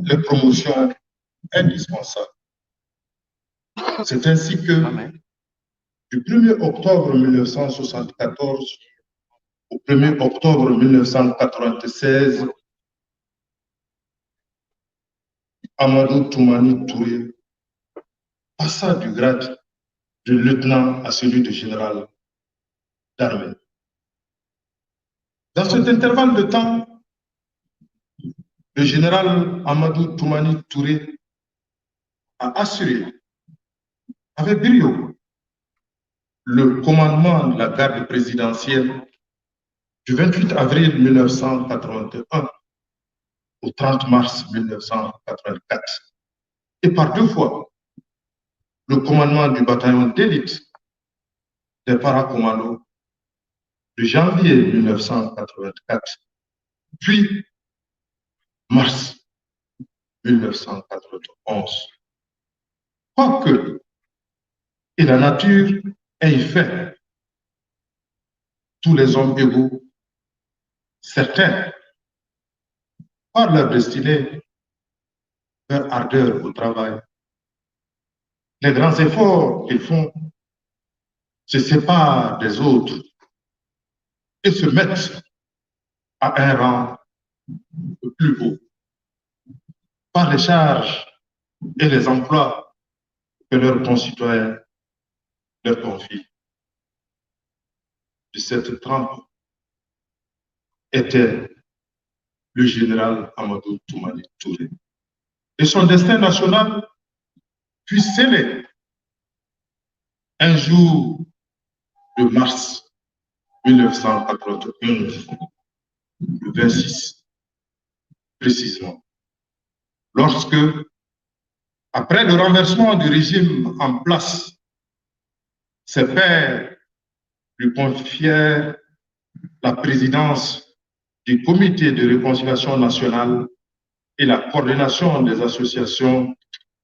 Les promotions indispensables. C'est ainsi que, du 1er octobre 1974 au 1er octobre 1996, Amadou Toumani Touré passa du grade de lieutenant à celui de général d'armée. Dans cet intervalle de temps, le général Amadou Toumani Touré a assuré avec brio le commandement de la garde présidentielle du 28 avril 1981 au 30 mars 1984 et par deux fois le commandement du bataillon d'élite des paracommandos de janvier 1984, puis mars 1991. Quoique, et la nature ait fait tous les hommes égaux, certains, par leur destinée, leur ardeur au travail, les grands efforts qu'ils font se séparent des autres et se mettent à un rang plus haut par les charges et les emplois que leurs concitoyens leur confient. De cette trempe était le général Amadou Toumani Touré. Et son destin national fut scellé un jour de mars 1991, le 26 précisément, lorsque, après le renversement du régime en place, ses pairs lui confièrent la présidence du comité de réconciliation nationale et la coordination des associations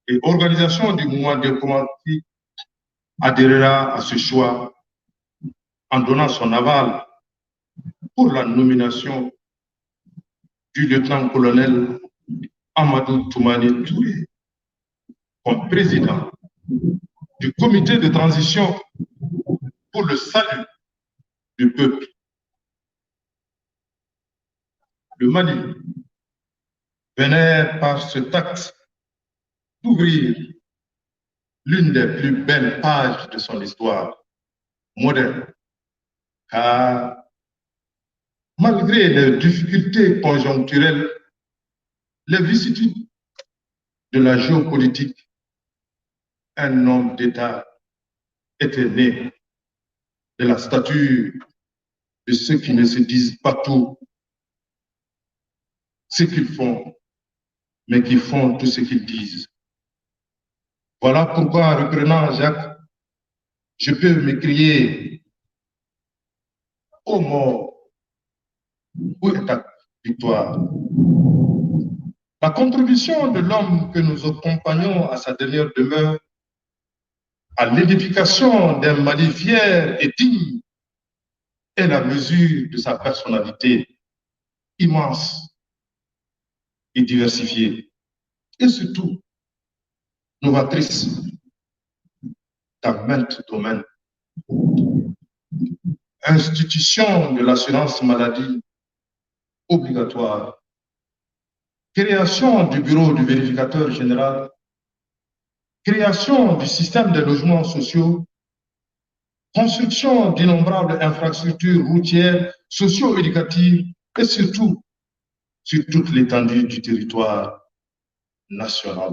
et organisations du mouvement démocratique adhérera à ce choix en donnant son aval pour la nomination du lieutenant-colonel Amadou Toumani Touré comme président du comité de transition pour le salut du peuple. Le Mali venait par ce acte d'ouvrir l'une des plus belles pages de son histoire moderne, car malgré les difficultés conjoncturelles, les vicissitudes de la géopolitique, un homme d'État était né de la stature de ceux qui ne se disent pas tout ce qu'ils font, mais qui font tout ce qu'ils disent. Voilà pourquoi, en reprenant Jacques, je peux m'écrier: ô mort, où est ta victoire? La contribution de l'homme que nous accompagnons à sa dernière demeure, à l'édification d'un Mali fier et digne, est la mesure de sa personnalité immense et diversifiée, et surtout novatrice dans maintes domaines. Institution de l'assurance maladie obligatoire, création du bureau du vérificateur général, création du système de logements sociaux, construction d'innombrables infrastructures routières, socio-éducatives et surtout sur toute l'étendue du territoire national.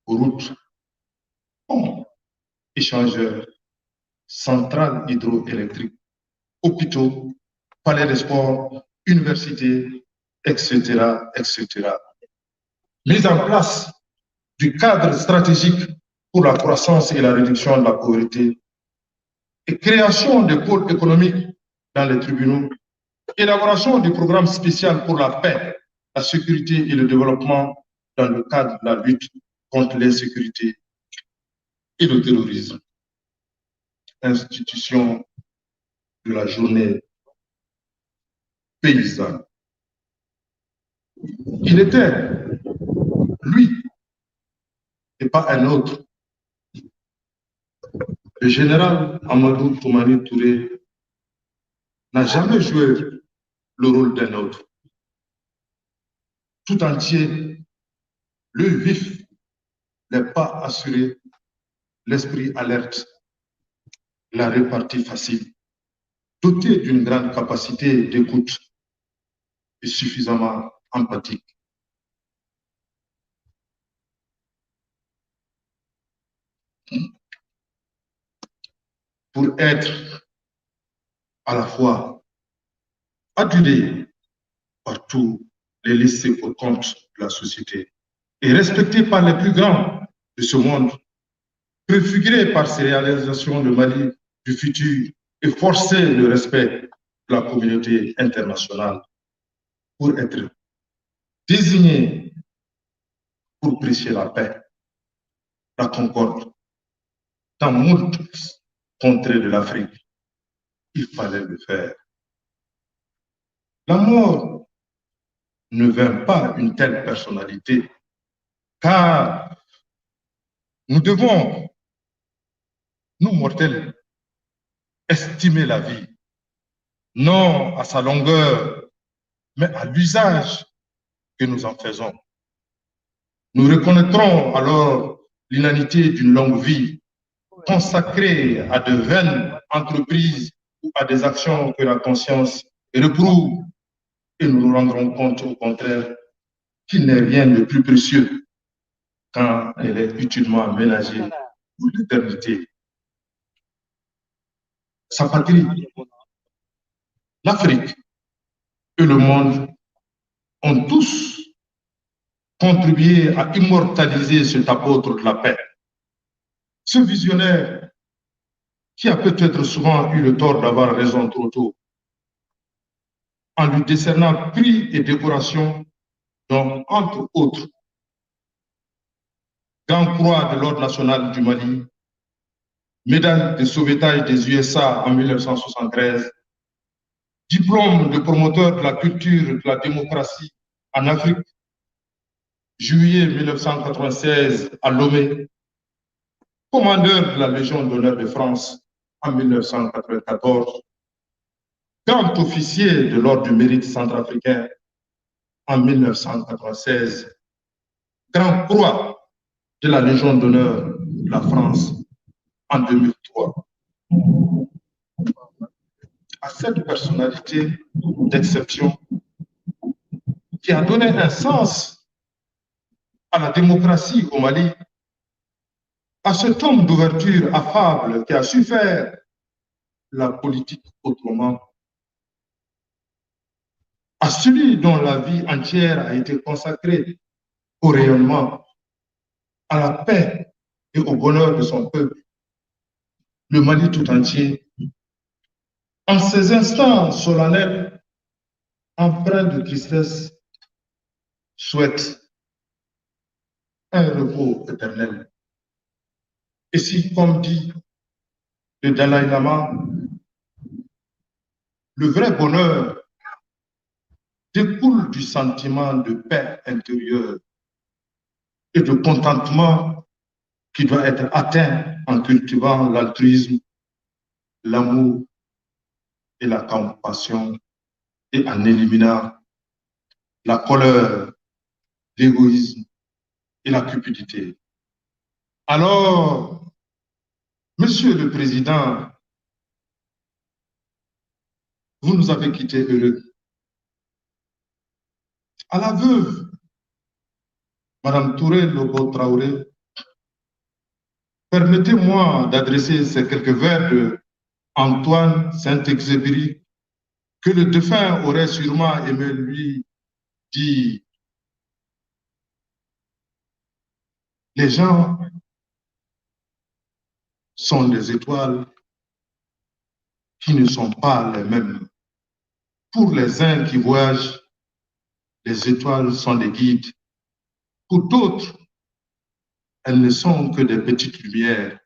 Routes, ponts, échangeurs, centrales hydroélectriques, hôpitaux, palais des sports, universités, etc., etc. Mise en place du cadre stratégique pour la croissance et la réduction de la pauvreté et création de pôles économiques dans les tribunaux, élaboration du programme spécial pour la paix, la sécurité et le développement dans le cadre de la lutte contre l'insécurité et le terrorisme. Institution de la journée paysanne. Il était, lui, et pas un autre, le général Amadou Toumani Touré n'a jamais joué le rôle d'un autre. Tout entier, le vif, les pas assurés, l'esprit alerte, la répartie facile, doté d'une grande capacité d'écoute et suffisamment empathique. Pour être à la fois adulé par tous les laissés pour compte de la société et respecté par les plus grands de ce monde, préfiguré par ses réalisations de Mali du futur et forcer le respect de la communauté internationale pour être désigné pour prêcher la paix, la concorde dans moult contrées de l'Afrique. Il fallait le faire. La mort ne vint pas une telle personnalité, car nous devons, nous mortels, estimer la vie, non à sa longueur, mais à l'usage que nous en faisons. Nous reconnaîtrons alors l'inanité d'une longue vie consacrée à de vaines entreprises ou à des actions que la conscience réprouve, et nous nous rendrons compte au contraire qui n'est rien de plus précieux quand elle est utilement aménagée pour l'éternité. Sa patrie, l'Afrique et le monde ont tous contribué à immortaliser cet apôtre de la paix, ce visionnaire qui a peut-être souvent eu le tort d'avoir raison trop tôt, en lui décernant prix et décorations, dont, entre autres, Grand Croix de l'Ordre national du Mali, médaille de sauvetage des USA en 1973, diplôme de promoteur de la culture et de la démocratie en Afrique, juillet 1996 à Lomé, commandeur de la Légion d'honneur de France en 1994, grand officier de l'Ordre du mérite centrafricain en 1996, grand croix de la Légion d'honneur de la France en 2003. À cette personnalité d'exception qui a donné un sens à la démocratie au Mali, à cet homme d'ouverture affable qui a su faire la politique autrement, à celui dont la vie entière a été consacrée au rayonnement, à la paix et au bonheur de son peuple, le Mali tout entier, en ces instants solennels, empreints de tristesse, souhaite un repos éternel. Et si, comme dit le Dalaï Lama, le vrai bonheur découle du sentiment de paix intérieure et de contentement qui doit être atteint en cultivant l'altruisme, l'amour et la compassion et en éliminant la colère, l'égoïsme et la cupidité. Alors, Monsieur le Président, vous nous avez quittés heureux. À la veuve, Madame Touré Lobo Traoré, permettez-moi d'adresser ces quelques vers de Antoine Saint-Exupéry que le défunt aurait sûrement aimé lui dire. Les gens sont des étoiles qui ne sont pas les mêmes. Pour les uns qui voyagent, les étoiles sont des guides. Pour d'autres, elles ne sont que des petites lumières.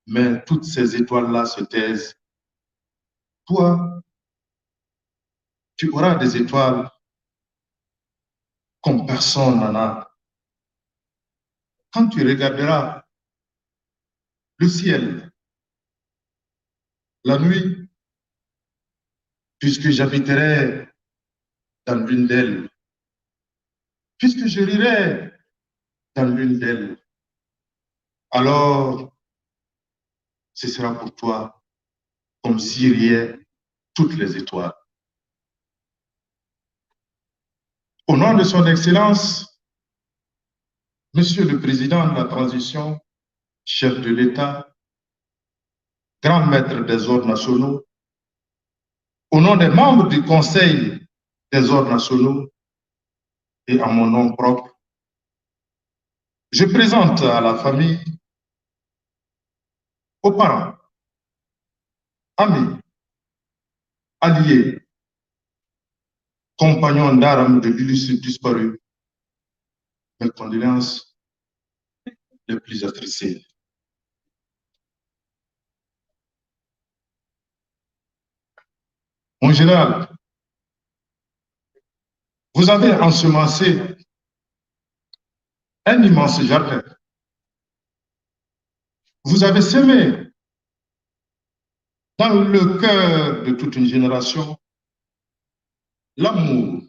Mais toutes ces étoiles-là se taisent. Toi, tu auras des étoiles comme personne n'en a. Quand tu regarderas le ciel, la nuit, puisque j'habiterai dans l'une d'elles, puisque je rirai dans l'une d'elles, alors ce sera pour toi comme s'y riaient toutes les étoiles. Au nom de son Excellence, Monsieur le Président de la Transition, chef de l'État, grand maître des ordres nationaux, au nom des membres du Conseil des ordres nationaux et en mon nom propre, je présente à la famille, aux parents, amis, alliés, compagnons d'armes de l'illustre disparu, mes condoléances les plus attristées. Mon général, vous avez ensemencé un immense jardin. Vous avez semé dans le cœur de toute une génération l'amour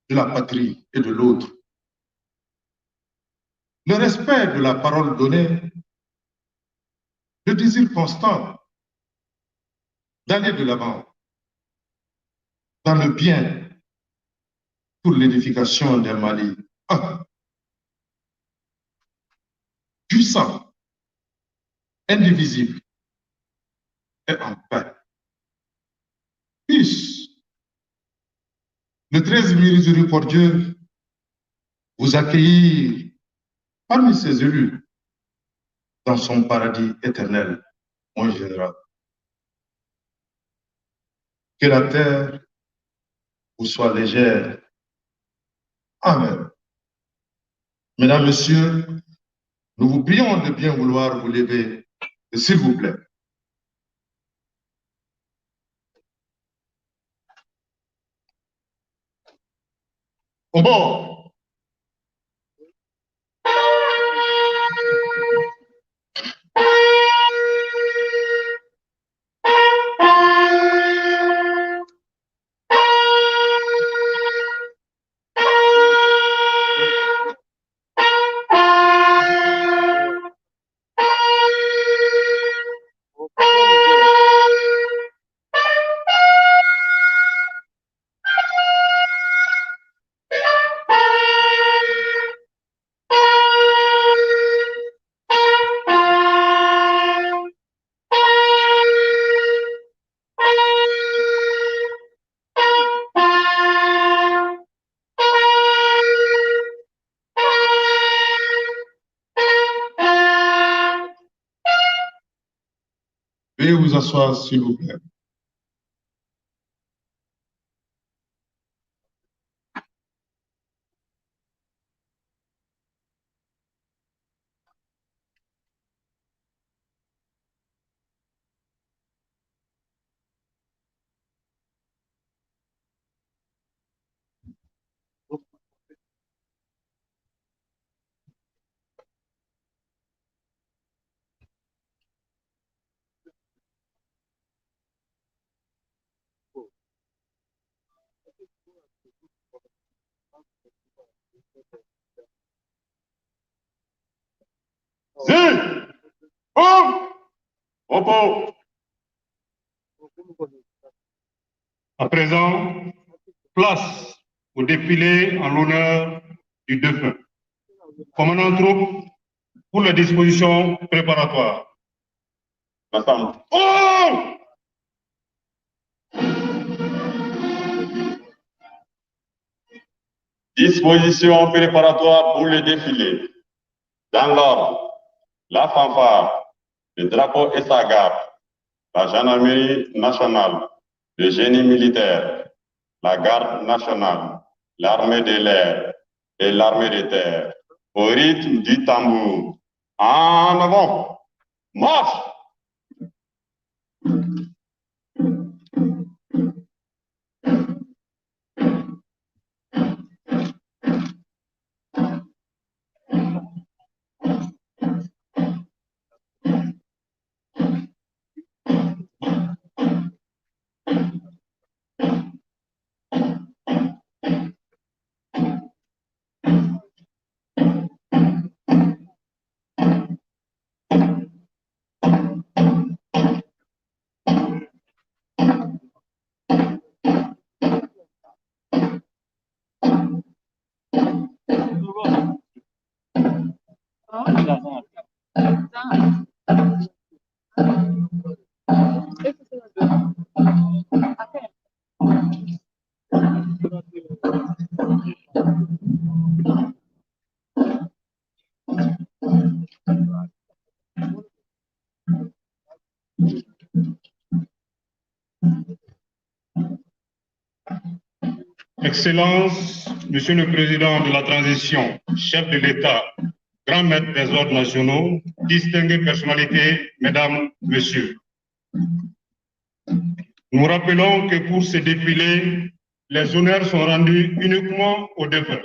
de la patrie et de l'autre, le respect de la parole donnée, le désir constant d'aller de l'avant, dans le bien pour l'édification d'un Mali un, puissant, indivisible et en paix. Puisse le très miséricordieux vous accueillir parmi ses élus dans son paradis éternel, mon général. Que la terre vous soit légère. Amen. Mesdames, Messieurs, nous vous prions de bien vouloir vous lever, s'il vous plaît. Au bord. Veuillez vous asseoir, s'il vous plaît. À présent, place au défilé en l'honneur du défunt. Commandant troupe pour les dispositions préparatoires. Ensemble. Oh! Dispositions préparatoires pour le défilé. Dans l'ordre, la fanfare, le drapeau et sa garde, la gendarmerie nationale, le génie militaire, la garde nationale, l'armée de l'air et l'armée de terre, au rythme du tambour. En avant, marche! Excellence, Monsieur le Président de la Transition, chef de l'État, grand maître des ordres nationaux, distinguées personnalités, Mesdames, Messieurs. Nous rappelons que pour ce défilé, les honneurs sont rendus uniquement aux défunts.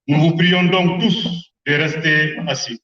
Nous vous prions donc tous de rester assis.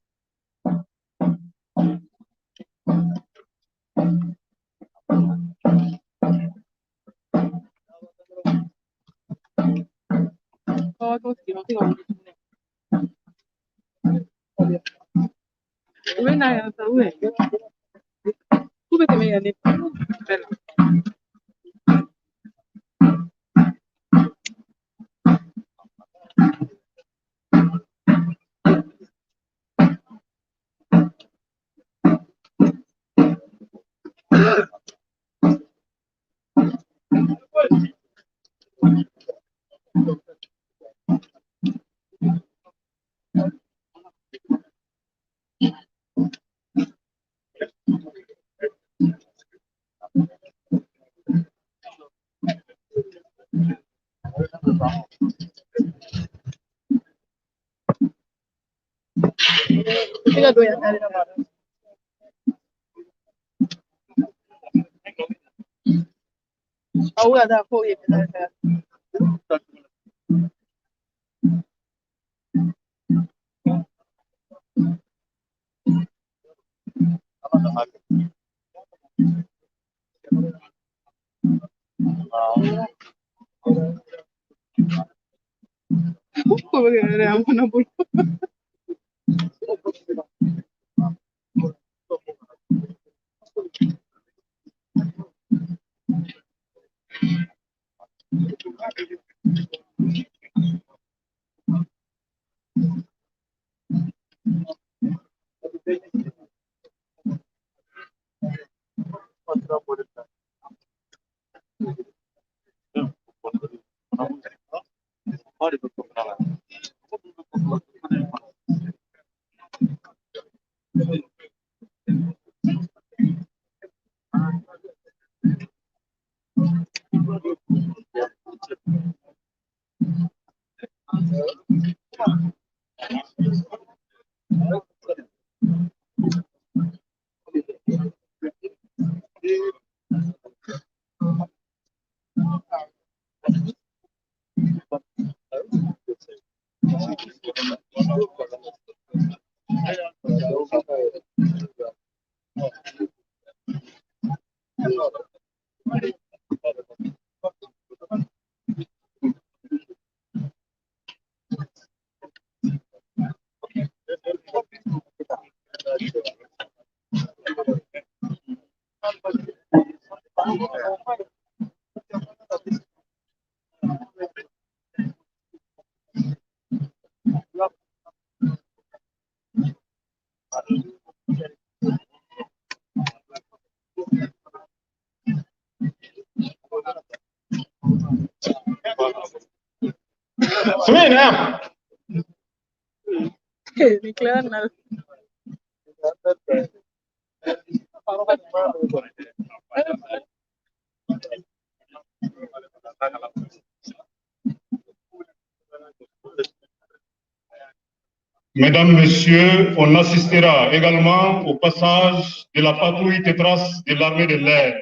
Mesdames, Messieurs, on assistera également au passage de la patrouille Tétras de l'armée de l'air.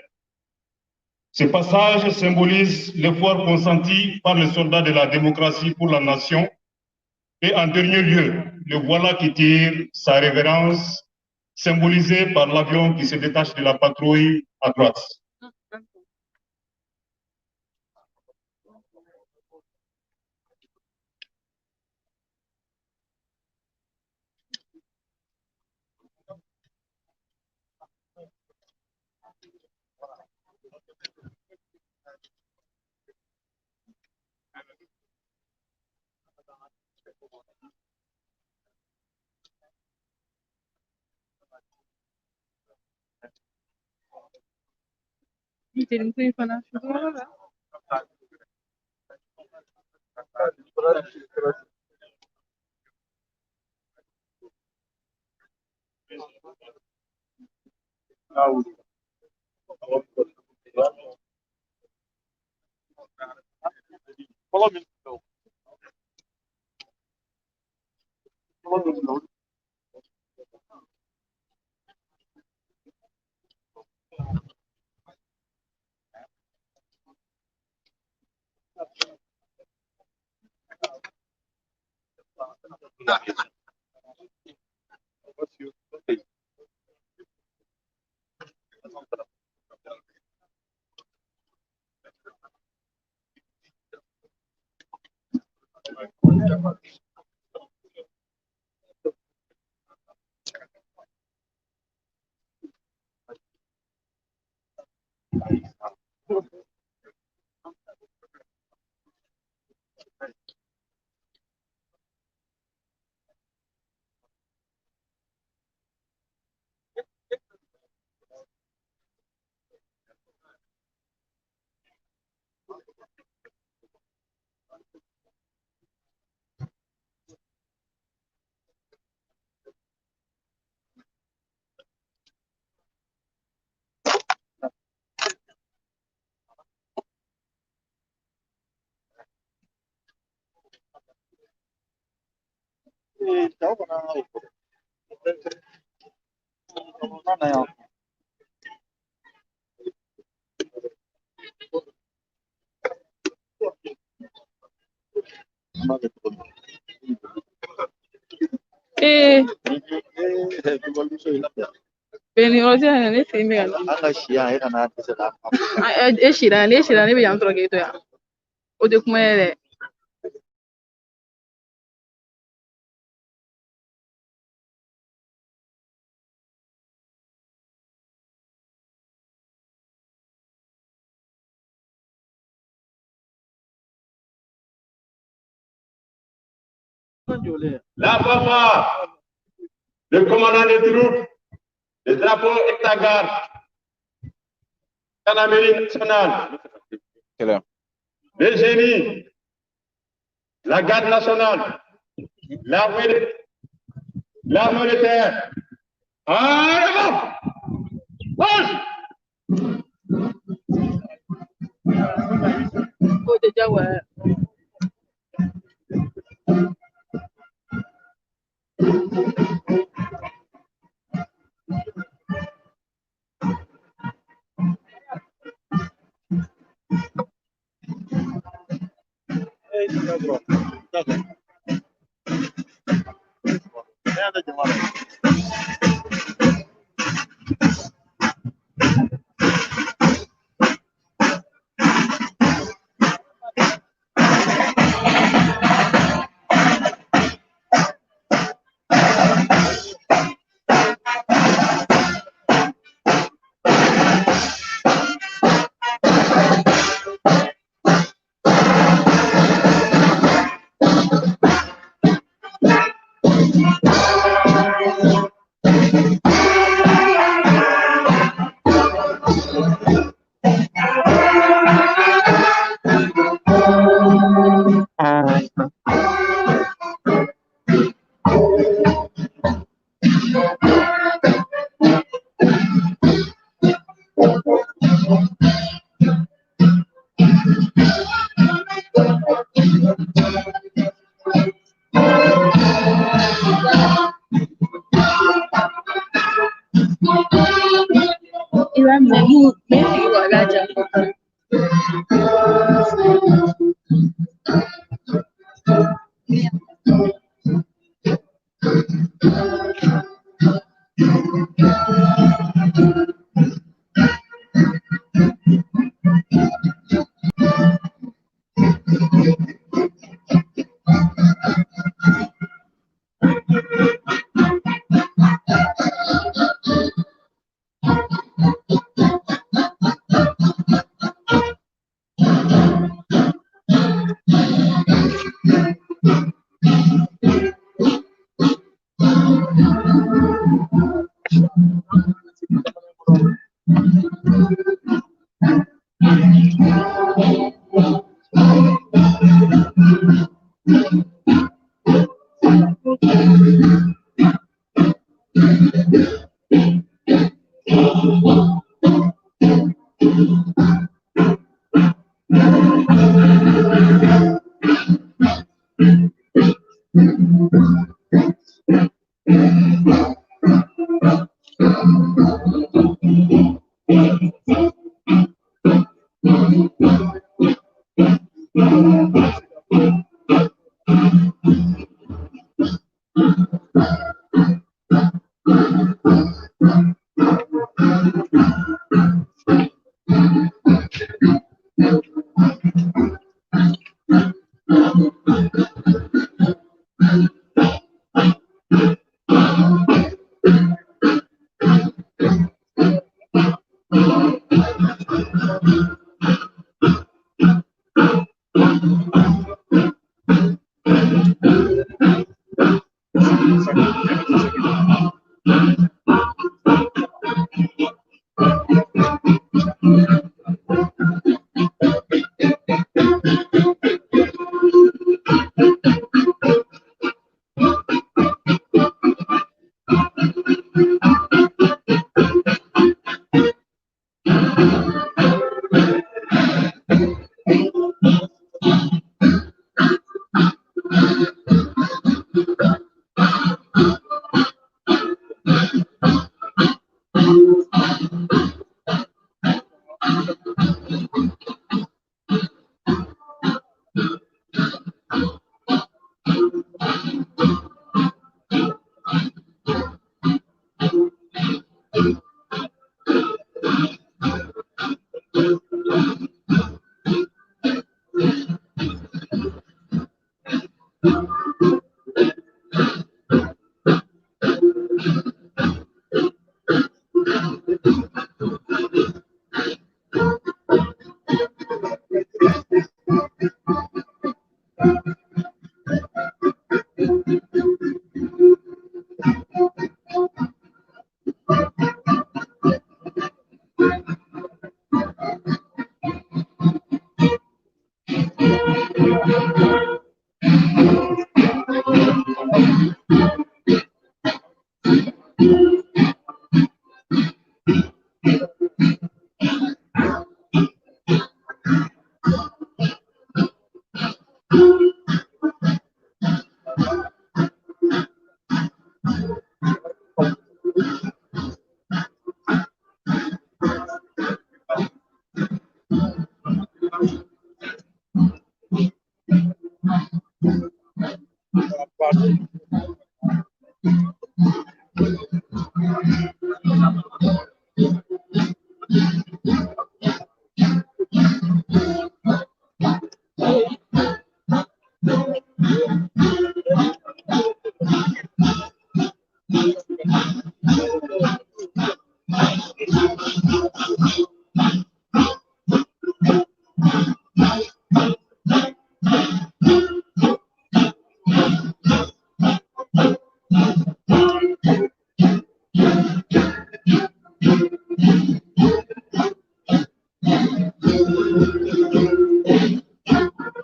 Ce passage symbolise l'effort consenti par les soldats de la démocratie pour la nation. Et en dernier lieu, le voilà qui tire sa révérence, symbolisée par l'avion qui se détache de la patrouille à droite. Ee bɛn yɔrɔ tɛ yan, ne sen bɛ ka An ka si yan, e kana dɛsɛ k'a e sira, ne sira, ne bɛ yan dɔrɔn k'e to yan. O tɛ kuma ye dɛ. La fanfare, le commandant des troupes, le drapeau et sa garde, gendarmerie nationale, le génie, la garde nationale, l'armée de terre. En avant! Marche! O tɛ diyagoya ye. I b'a minɛ n'u bɛ sigi wa i b'a ja.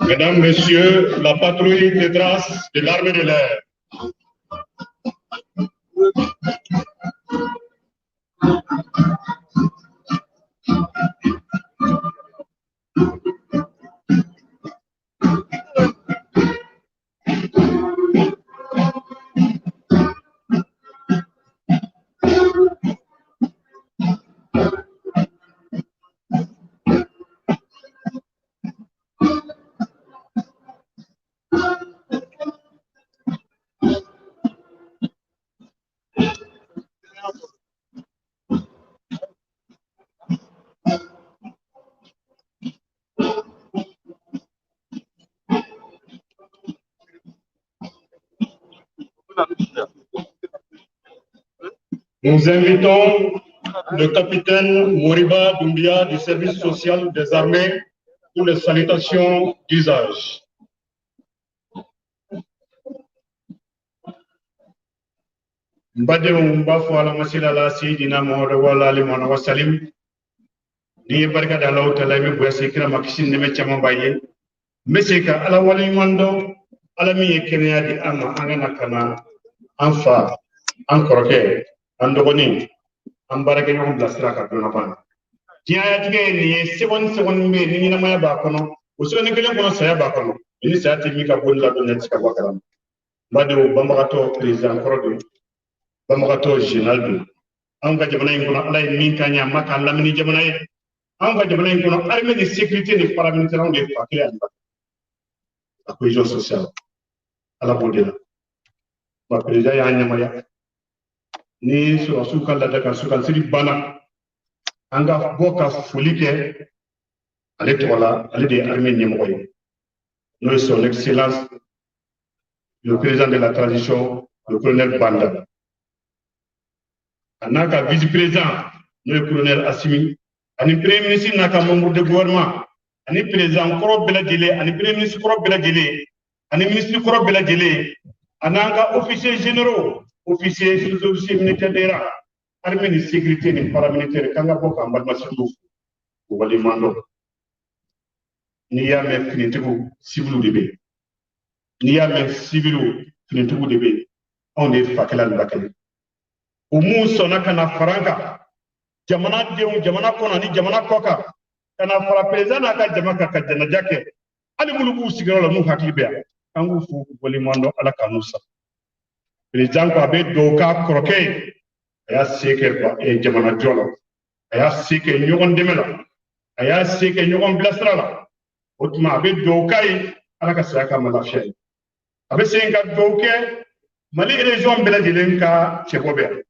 Mesdames, Messieurs, la patrouille des traces de l'armée de l'air. Nous invitons le capitaine Moriba Doumbia du service social des armées pour les salutations d'usage. Mbadenw b'a fɔ ala masila la seyidina Muhamadu wa ali wa salim. Ni ye barika da Alahu taala i bɛ bonya se kira ma kisi ni nɛɛmɛ caman b'a ye. N bɛ segin ka Ala waleɲuman dɔn, Ala min ye kɛnɛya di an ma, an ka na ka na an fa, an kɔrɔkɛ, an dɔgɔnin, an baarakɛɲɔgɔn bilasira ka don laban na. Diɲɛlatigɛ ye nin ye, seconde seconde bɛ yen ni ɲɛnamaya b'a kɔnɔ, o seconde kelen kɔnɔ saya b'a kɔnɔ. Ni saya tɛ min ka bɔ ni la don ne tɛ se ka bɔ a kalama. N badenw, banbagatɔ président kɔrɔ don, banbagatɔ général don. Anw ka jamana in kɔnɔ, Ala ye min k'an ye, a ma k'an lamini jamana ye. Anw ka jamana in kɔnɔ, armée de sécurité ni paramilitaire de fa kelen ani ba. La cohésion sociale, Ala b'o de la. Wa président y'an yamaruya ni sɔrɔdasiw ka laada kan sukansiri banna, an ka bɔ ka foli kɛ ale tɔgɔ la. Ale de ye armée ɲɛmɔgɔ ye, n'o ye son excellence le président de la transition, le colonel Banda, a n'a ka vice président n'o ye colonel Assimi, ani premier ministre n'a ka membre de gouvernement, ani président kɔrɔ bɛɛ lajɛlen, ani premier ministre kɔrɔ bɛɛ lajɛlen, ani ministre kɔrɔ bɛɛ lajɛlen, a n'an ka officiers généraux, officiers, sous-officiers militaires de rang, armée ni sécurité ni paramilitaire, k'an ka bɔ k'an balima sigiw fo, waleɲuman dɔn. N'i y'a mɛn finitigiw, civiliw de bɛ yen. N'i y'a mɛn civiliw, finitigiw de bɛ yen. Anw de ye fakɛla ni bakɛla. O mun sɔnna ka na fara an kan, jamanadenw, jamana kɔnɔ ani jamana kɔ kan, ka na fara président n'a ka jama kan ka janaja kɛ. Hali minnu b'u sigiyɔrɔ la n'u hakili bɛ yan, k'an k'u fo k'u waleɲuman dɔn. Ala k'an n'u sara. Président ko a bɛ dugawu k'a kɔrɔkɛ ye, a y'a se kɛ jamana jɔ la, a y'a se kɛ ɲɔgɔn dɛmɛ la, a y'a se kɛ ɲɔgɔn bilasira la. O tuma a bɛ dugawu k'a ye, Ala ka saya k'a ma lafiya ye. A bɛ segin ka dugawu kɛ Mali région bɛɛ lajɛlen ka cɛbɔ bɛ yan,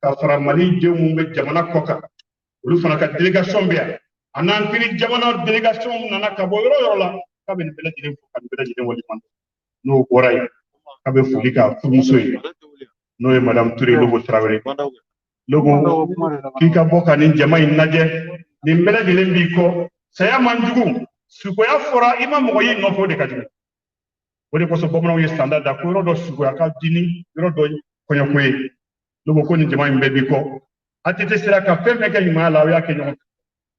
ka fara Mali denw minnu bɛ jamana kɔ kan, olu fana ka délégation bɛ yan. A n'an teri jamana délégation nana ka bɔ yɔrɔ yɔrɔ la, k'a bɛ nin bɛɛ lajɛlen fo ka nin bɛɛ lajɛlen waleɲuman dɔn. N'o bɔra yen, k'a bɛ foli k'a furumuso ye, n'o ye madame Touré Lobo Tarawele. Lobo, k'i ka bɔ ka nin jama in lajɛ, nin bɛɛ lajɛlen b'i kɔ. Saya man jugu, sukoya fɔra i ma mɔgɔ y'i nɔfɛ, o de ka jugu. O de kosɔn bamananw ye sanda da ko yɔrɔ dɔ sukoya ka di ni yɔrɔ dɔ kɔɲɔko ye. Lobo, ko nin jama in bɛɛ b'i kɔ. ATT sera ka fɛn fɛn kɛ ɲumanya la, aw y'a kɛ ɲɔgɔn fɛ.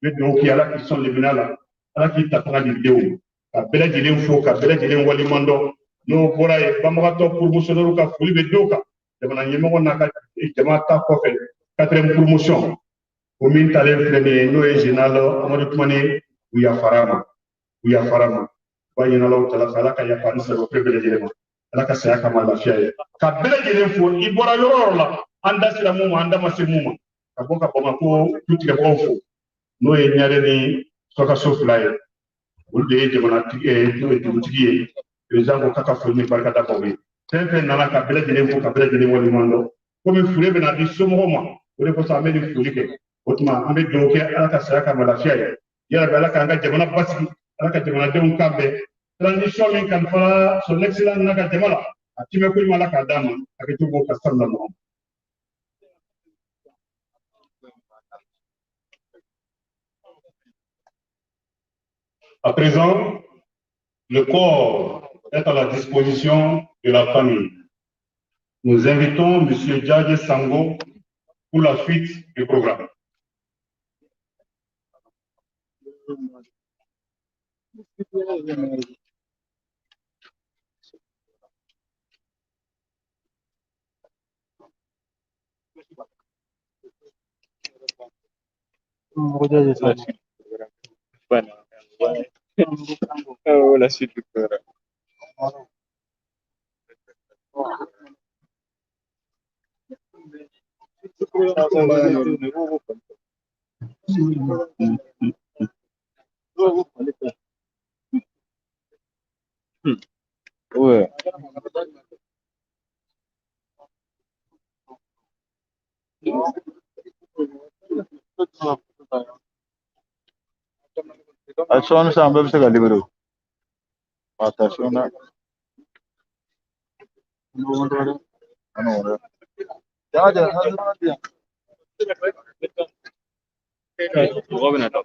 N bɛ dugawu k'i ye, Ala k'i sɔn lemina la, Ala k'i ta fanga di denw, Ka bɛɛ lajɛlen fo, ka bɛɛ lajɛlen waleɲuman dɔn. N'o bɔra yen, banbagatɔ promotionnaire ka foli bɛ dɔw kan. Jamana ɲɛmɔgɔ n'a ka jama ta kɔfɛ, quatrième promotion o min talen filɛ nin ye, n'o ye général Amadu Tumani, u yafara ma, u yafara ma. U b'a ɲini Alahu Taala fɛ, Ala ka yafa ni sababu bɛɛ lajɛlen ma, Ala ka saya kama lafiya ye. Ka bɛɛ lajɛlen fo, i bɔra yɔrɔ o yɔrɔ la, an da sera mun ma, an da ma se mun ma, ka bɔ ka Bamakɔ dutigɛbagaw fo, n'o ye Ɲare ni Sɔkaso fila ye, olu de ye jamanatigi, n'o ye dugutigi ye. Président ko k'a ka foli ni barikada b'aw ye. Fɛn fɛn nana, ka bɛɛ lajɛlen fo, ka bɛɛ lajɛlen waleɲuman dɔn. Komi fure bɛna di somɔgɔw ma, o de kosɔn an bɛ nin foli kɛ. O tuma an bɛ dugawu kɛ, Ala ka saya kama lafiya ye. Yarabi, Ala k'an ka jamana basigi, Ala ka jamanadenw kan bɛn. Transition min kalifara son excellence n'a ka jama la, a timɛ ko ɲuman, Ala k'a d'a ma, a kɛ cogo ka sanu la ɲɔgɔn. À présent, le corps est à la disposition de la famille. Nous invitons M. Djadje Sango pour la suite du programme. La suite du programme. Ouais. A sɔɔni sisan, an bɛɛ bɛ se ka libéré. Attention dɛ. Ja ja. Mɔgɔ bɛna taa.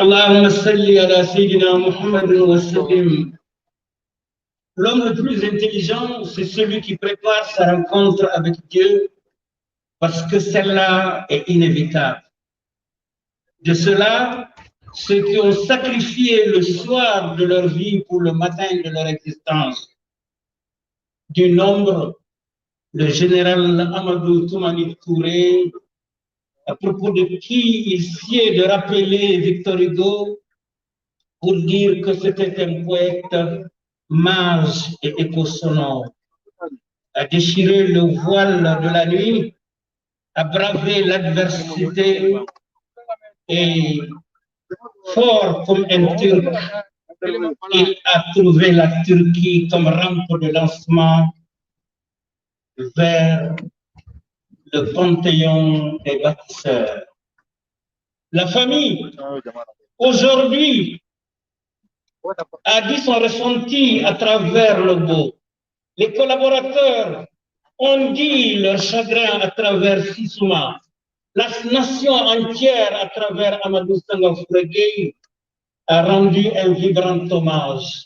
اللهم صل على سيدنا محمد وسلم. L'homme le plus intelligent, c'est celui qui prépare sa rencontre avec Dieu, parce que celle-là est inévitable. De cela, ceux qui ont sacrifié le soir de leur vie pour le matin de leur existence, du nombre, le général Amadou Toumani Touré, à propos de qui il sied de rappeler Victor Hugo pour dire que c'était un poète mage et écho-sonore, a déchiré le voile de la nuit, a bravé l'adversité et, fort comme un Turc, il a trouvé la Turquie comme rampe de lancement vers le panthéon des bâtisseurs. La famille, aujourd'hui, a dit son ressenti à travers le beau. Les collaborateurs ont dit leur chagrin à travers Sissouma. La nation entière, à travers Amadou Sangafouré Gueye, a rendu un vibrant hommage.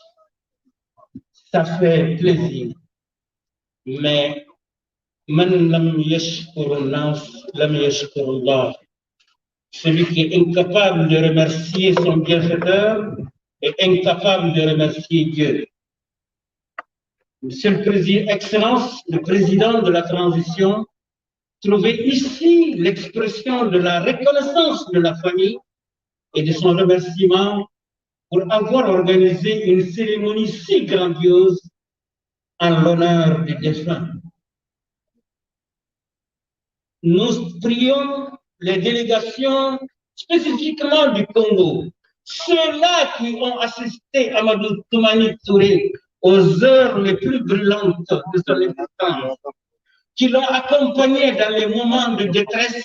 Ça fait plaisir. Mais man lam yashkuru nas, lam yashkuru Allah. Celui qui est incapable de remercier son bienfaiteur est incapable de remercier Dieu. Monsieur le Président, Excellence, le Président de la Transition, trouvez ici l'expression de la reconnaissance de la famille et de son remerciement pour avoir organisé une cérémonie si grandiose en l'honneur du défunt. Nous prions les délégations spécifiquement du Congo, ceux-là qui ont assisté à Amadou Toumani Touré aux heures les plus brûlantes de son existence, qui l'ont accompagné dans les moments de détresse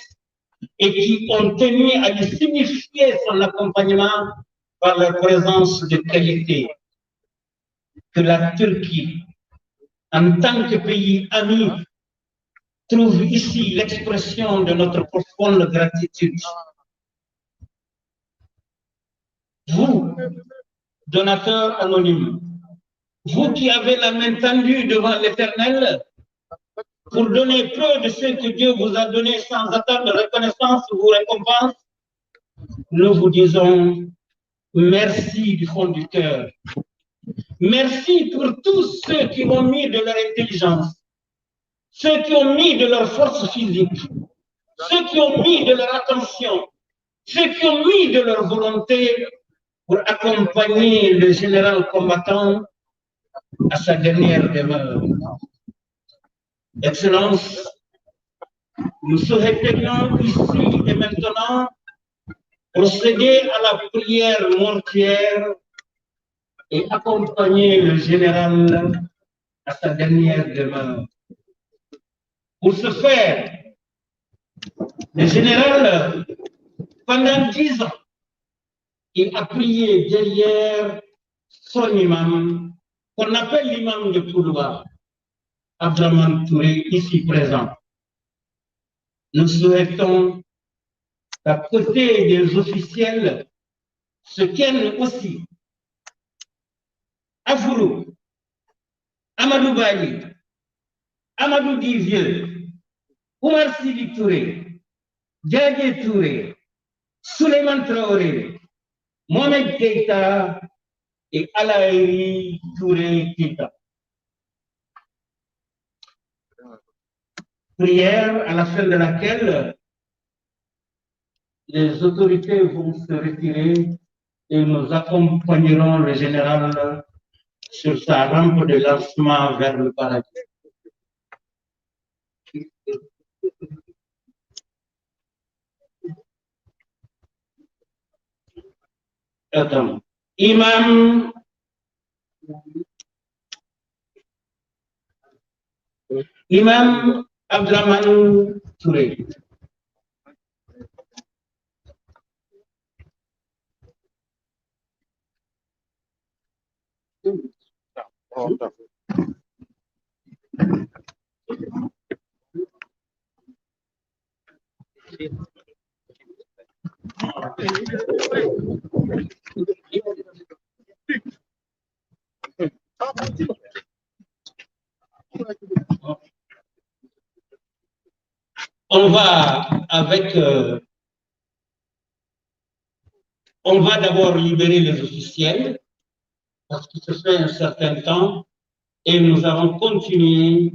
et qui ont tenu à lui signifier son accompagnement par leur présence de qualité. Que la Turquie, en tant que pays ami, trouve ici l'expression de notre profonde gratitude. Vous, donateurs anonymes, vous qui avez la main tendue devant l'Éternel pour donner peu de ce que Dieu vous a donné sans attendre reconnaissance ou récompense, nous vous disons merci du fond du cœur. Merci pour tous ceux qui ont mis de leur intelligence, ceux qui ont mis de leur force physique, ceux qui ont mis de leur attention, ceux qui ont mis de leur volonté pour accompagner le général combattant à sa dernière demeure. Excellence, nous souhaiterions ici et maintenant procéder à la prière mortuaire et accompagner le général à sa dernière demeure. Pour ce faire, le général, pendant 10 ans, il a prié derrière son imam, qu'on appelle l'imam de Koulouba, Abdraman Touré, ici présent. Nous souhaitons qu'à côté des officiels se tiennent aussi Afourou, Amadou Bali, Amadou Divieux, Oumar Sidi Touré, Diadje Touré, Souleymane Traoré, Mohamed Keïta et Alaïri Touré Keïta. Prière à la fin de laquelle les autorités vont se retirer et nous accompagnerons le général sur sa rampe de lancement vers le paradis. Attends. Imam Abdraman Touré. On va avec, on va d'abord libérer les officiels parce qu'il se fait un certain temps et nous avons continué.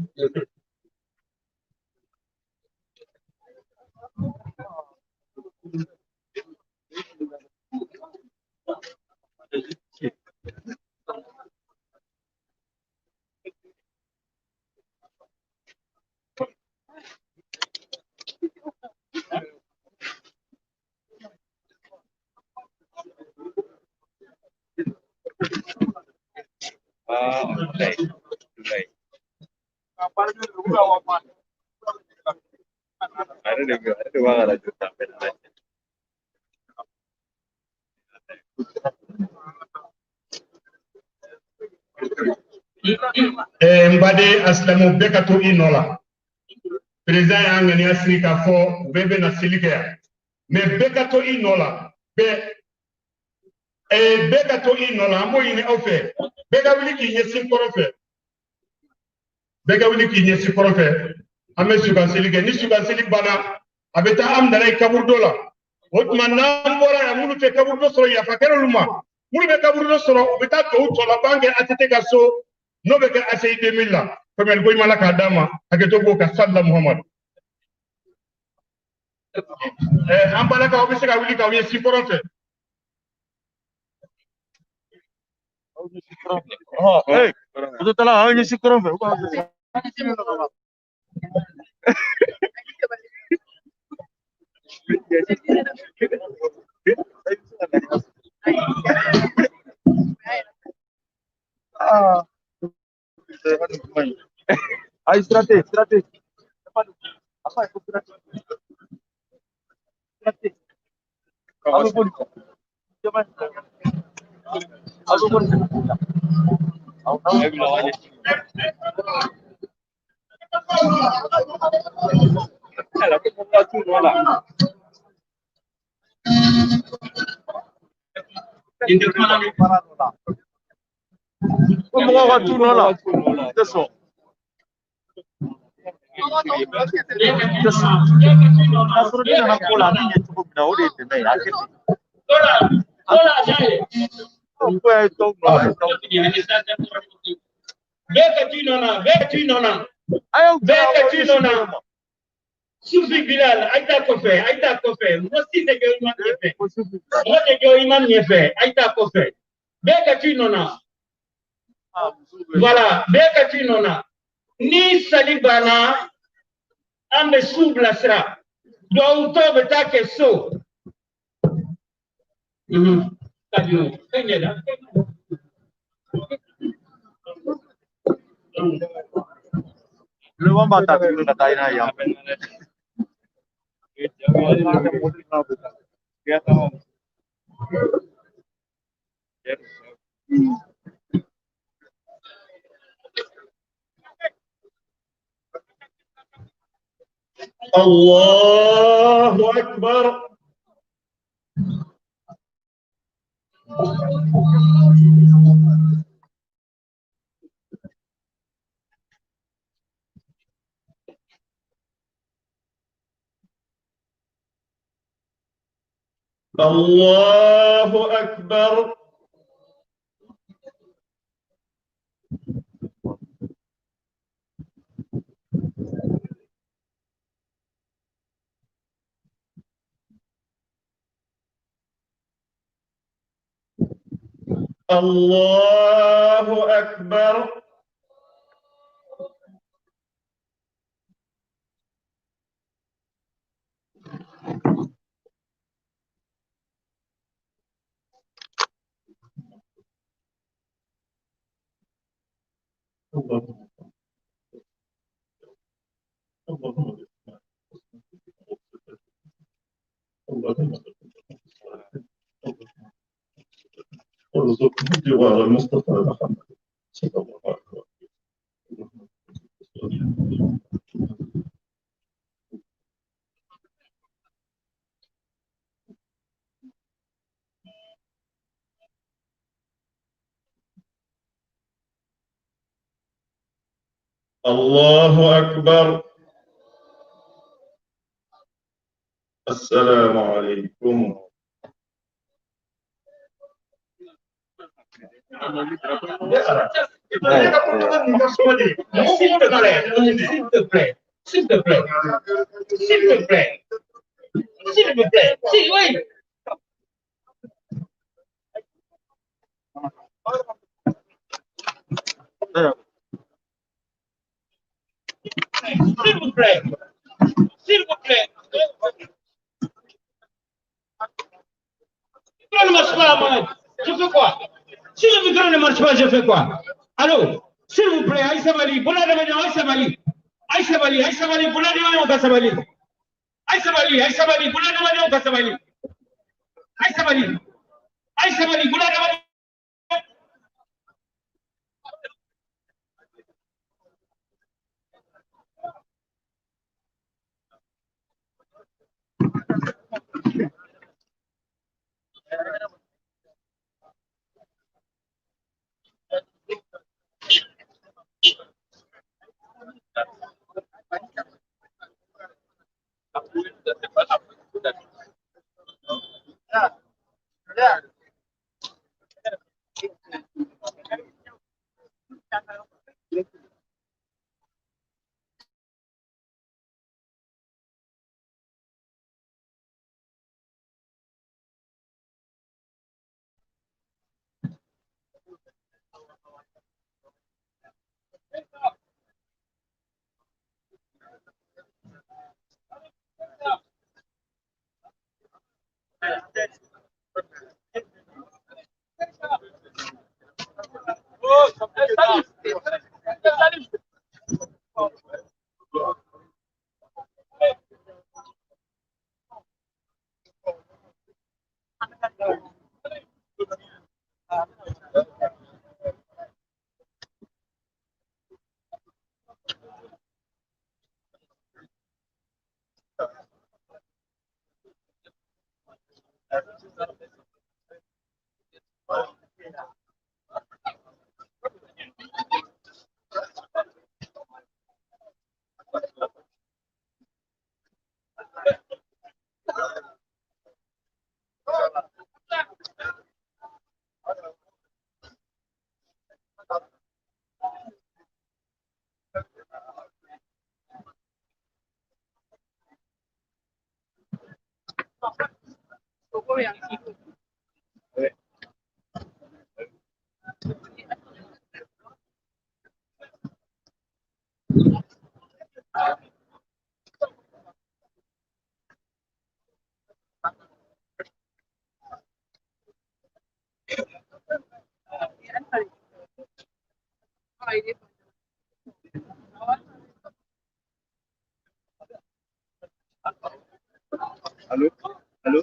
N baden asilamɛw bɛɛ ka to i nɔ la. Président y'an ŋaniya siri k'a fɔ u bɛɛ bɛ na seli kɛ yan, mais bɛɛ ka to i nɔ la, bɛɛ bɛɛ ka to i nɔ la. An b'o ɲini aw fɛ, bɛɛ ka wuli k'i ɲɛsin kɔrɔn fɛ, bɛɛ ka wuli k'i ɲɛsin kɔrɔn fɛ. An bɛ sukan seli kɛ, ni sukan seli banna a bɛ taa Amudalayi kaburudo la. O tuma n'an bɔra yan, minnu tɛ kaburudo sɔrɔ yafa kɛra olu ma, minnu bɛ kaburudo sɔrɔ u bɛ taa tɔw tɔ laban kɛ ATT ka so, n'o bɛ kɛ ACI 2000 la. Faamuyali ko ɲuman la k'a d'a ma, hakɛto b'o kan. Salila Muhamadu. An balakaw bɛ se ka wuli k'aw ɲɛsin kɔrɔn fɛ. Aw ɲɛsin kɔrɔn fɛ. Ayi, sira tɛ, sira tɛ. Sira tɛ. Aw bɛ boli. Aw bɛ boli. Ko mɔgɔw ka t'u nɔ la, u tɛ sɔn. Tɛ sɔn. K'a sɔrɔ ne nana ko la, a bɛ ɲɛ cogo min na, o de ye dɛmɛ ye, a tɛ ten. Ko ye t'aw nɔ la, t'aw. Bɛɛ ka t'i nɔ na, bɛɛ ka t'i nɔ na. A y'aw Bɛɛ ka t'i nɔ na. Sufi Bilal, a ye taa kɔfɛ, a ye taa kɔfɛ. Mɔgɔ si tɛ jɔ imam ɲɛfɛ. Mɔgɔ tɛ jɔ imam ɲɛfɛ, a ye taa kɔfɛ. Bɛɛ ka t'i nɔ na. Voilà, bɛɛ ka t'i nɔ na. Ni sali banna, an bɛ su bilasira. Duwawu tɔ bɛ taa kɛ so. Laban b'a ta tuguni ka taa n'a ye yan fɛ. الله أكبر. الله أكبر. الله أكبر. اللهم اللهم اللهم وارزقني جوار المصطفى محمد صلى الله عليه وسلم. الله أكبر. السلام عليكم. S'il te plaît, s'il te plaît, s'il te plaît, s'il te plaît, s'il vous plaît, si, oui. S'il vous plaît, s'il vous plaît. Le micro ne marche pas, moi. Je fais quoi? Si le micro ne marche pas, je fais quoi? Allô? S'il vous plaît, Aïssa Bali, Aïssa Bali, Aïssa Bali, Aïssa Bali, Aïssa Bali, Aïssa Bali, Aïssa Bali, Aïssa Bali, Aïssa Bali, Aïssa Bali, Allô? Allô?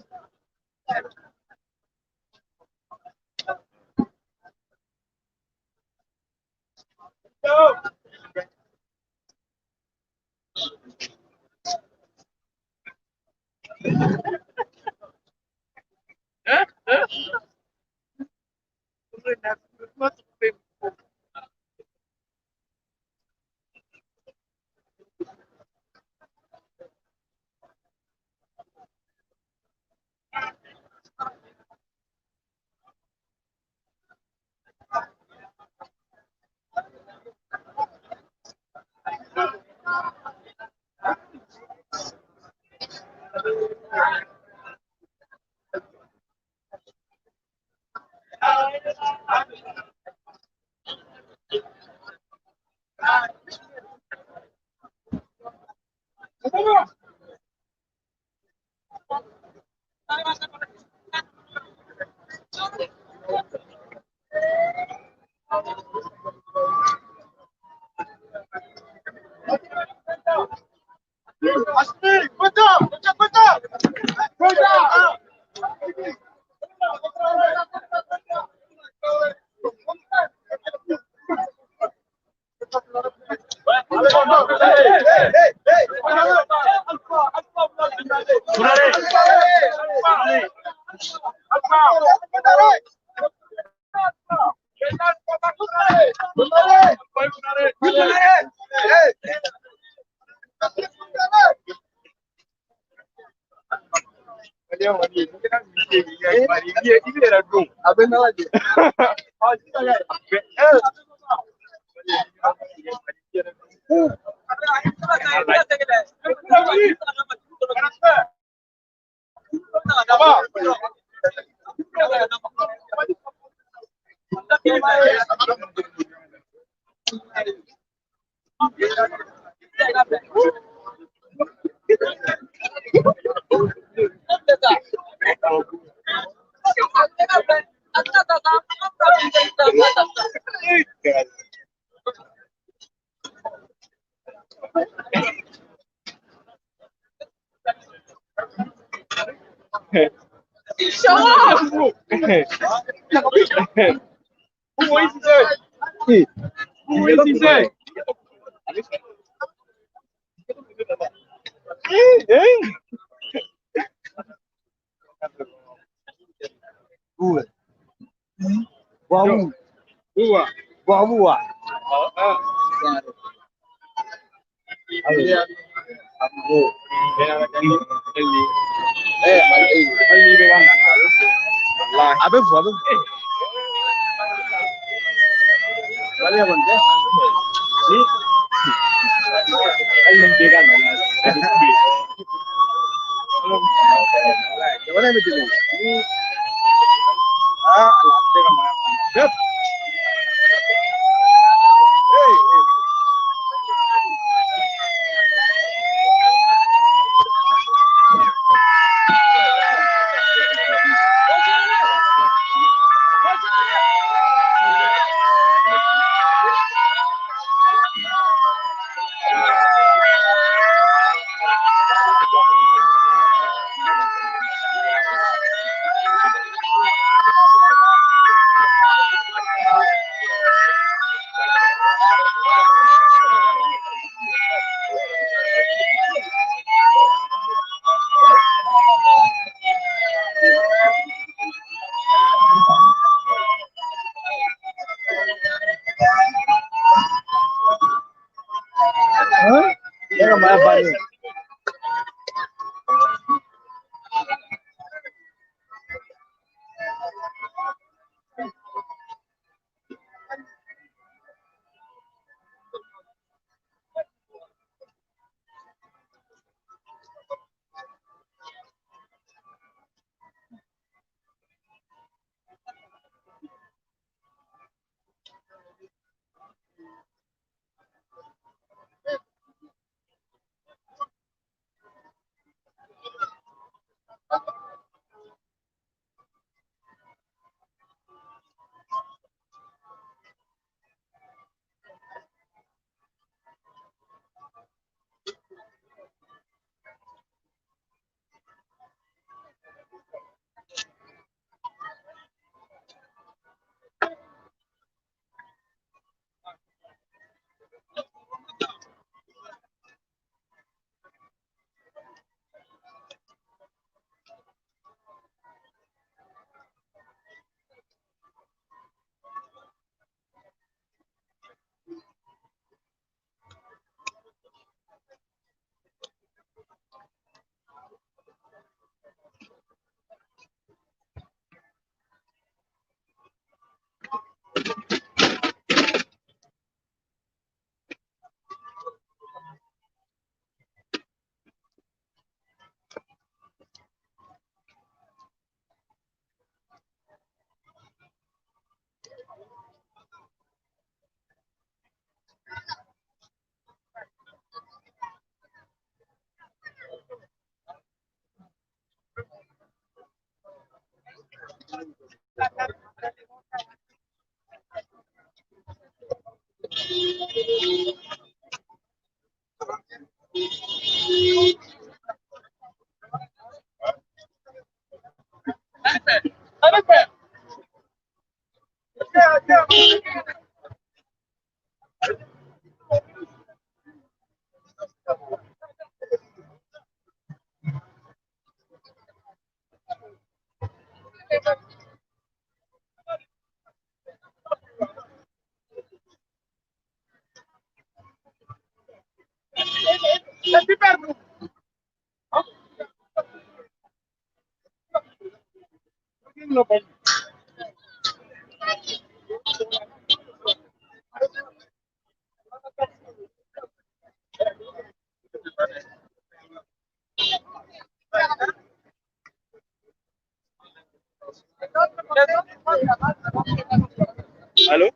Allô?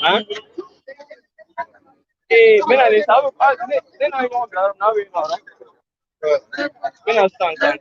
Hein? Eh, bɛna le sa, ah, ne n'a ɲɔgɔn bila yɔrɔ min na, aw bɛ yen nɔ. Bɛna sisan sisan.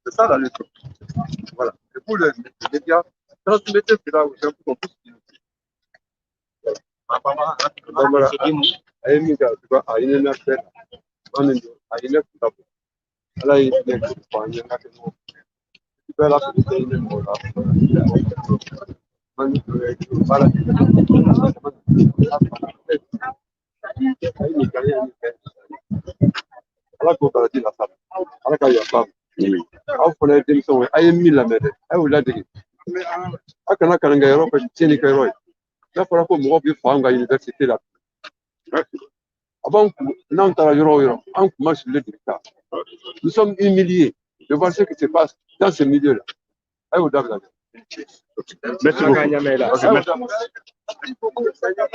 C'est ça la leçon. Voilà. Et pour les médias, transmettez cela aux gens pour qu'on puisse dénoncer. Voilà. A ye min kɛ, a ye ne na fɛn na, min don, a ye ne kun ka bɔ. Ala ye ne fɔ an ye n ka kɛ ɲɔgɔn fɛ. I bɛɛ la tɛ ne mɔgɔ la. Man baara kɛ. A ye nin kɛ, an ye nin kɛ. Ala k'o baraji lasa ma. Ala ka yafa ma. Aw fana ye denmisɛnw ye, a ye min lamɛn dɛ, a y'o ladege. A kana kalankɛyɔrɔ kɛ tiɲɛnikɛyɔrɔ ye. N'a fɔra ko mɔgɔ bɛ fa anw ka université la, a b'anw kun, n'anw taara yɔrɔ o yɔrɔ, an kun ma sigilen de bɛ taa. Nous sommes humiliés de voir ce qui se passe dans ce milieu-là. A y'o dabila dɛ. Merci beaucoup. Ok, merci.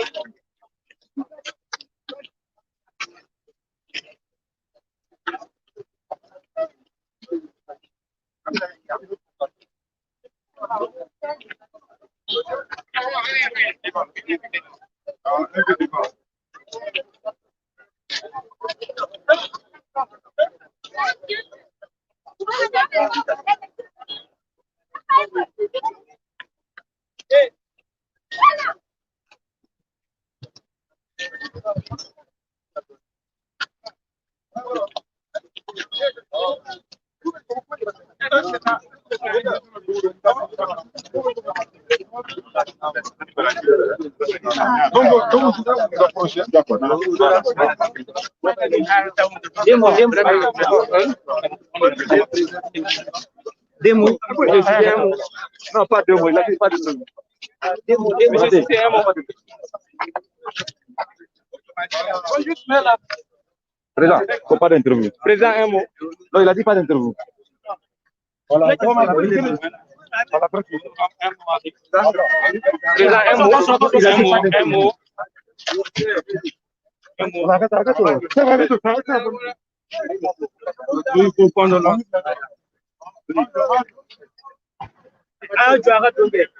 Donc, vous vous approchez. D'accord. Deux mots, deux mots. Deux mots. Non, pas deux mots, il a dit pas deux mots. Deux mots, deux mots. C'est un mot. Président, il ne faut pas d'interview. Président, un mot. Non, il a dit pas d'interview. Voilà. Président, un mot. Un mot. Un mot. Un mot. Ah, tu arrêtes de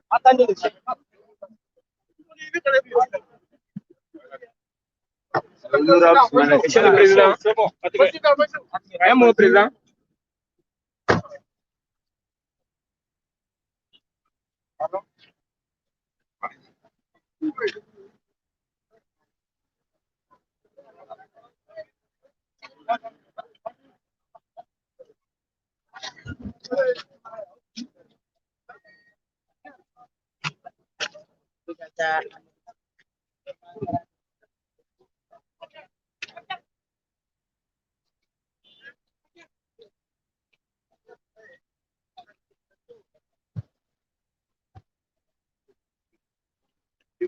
Attendez. Monsieur le Président, un mot, Président.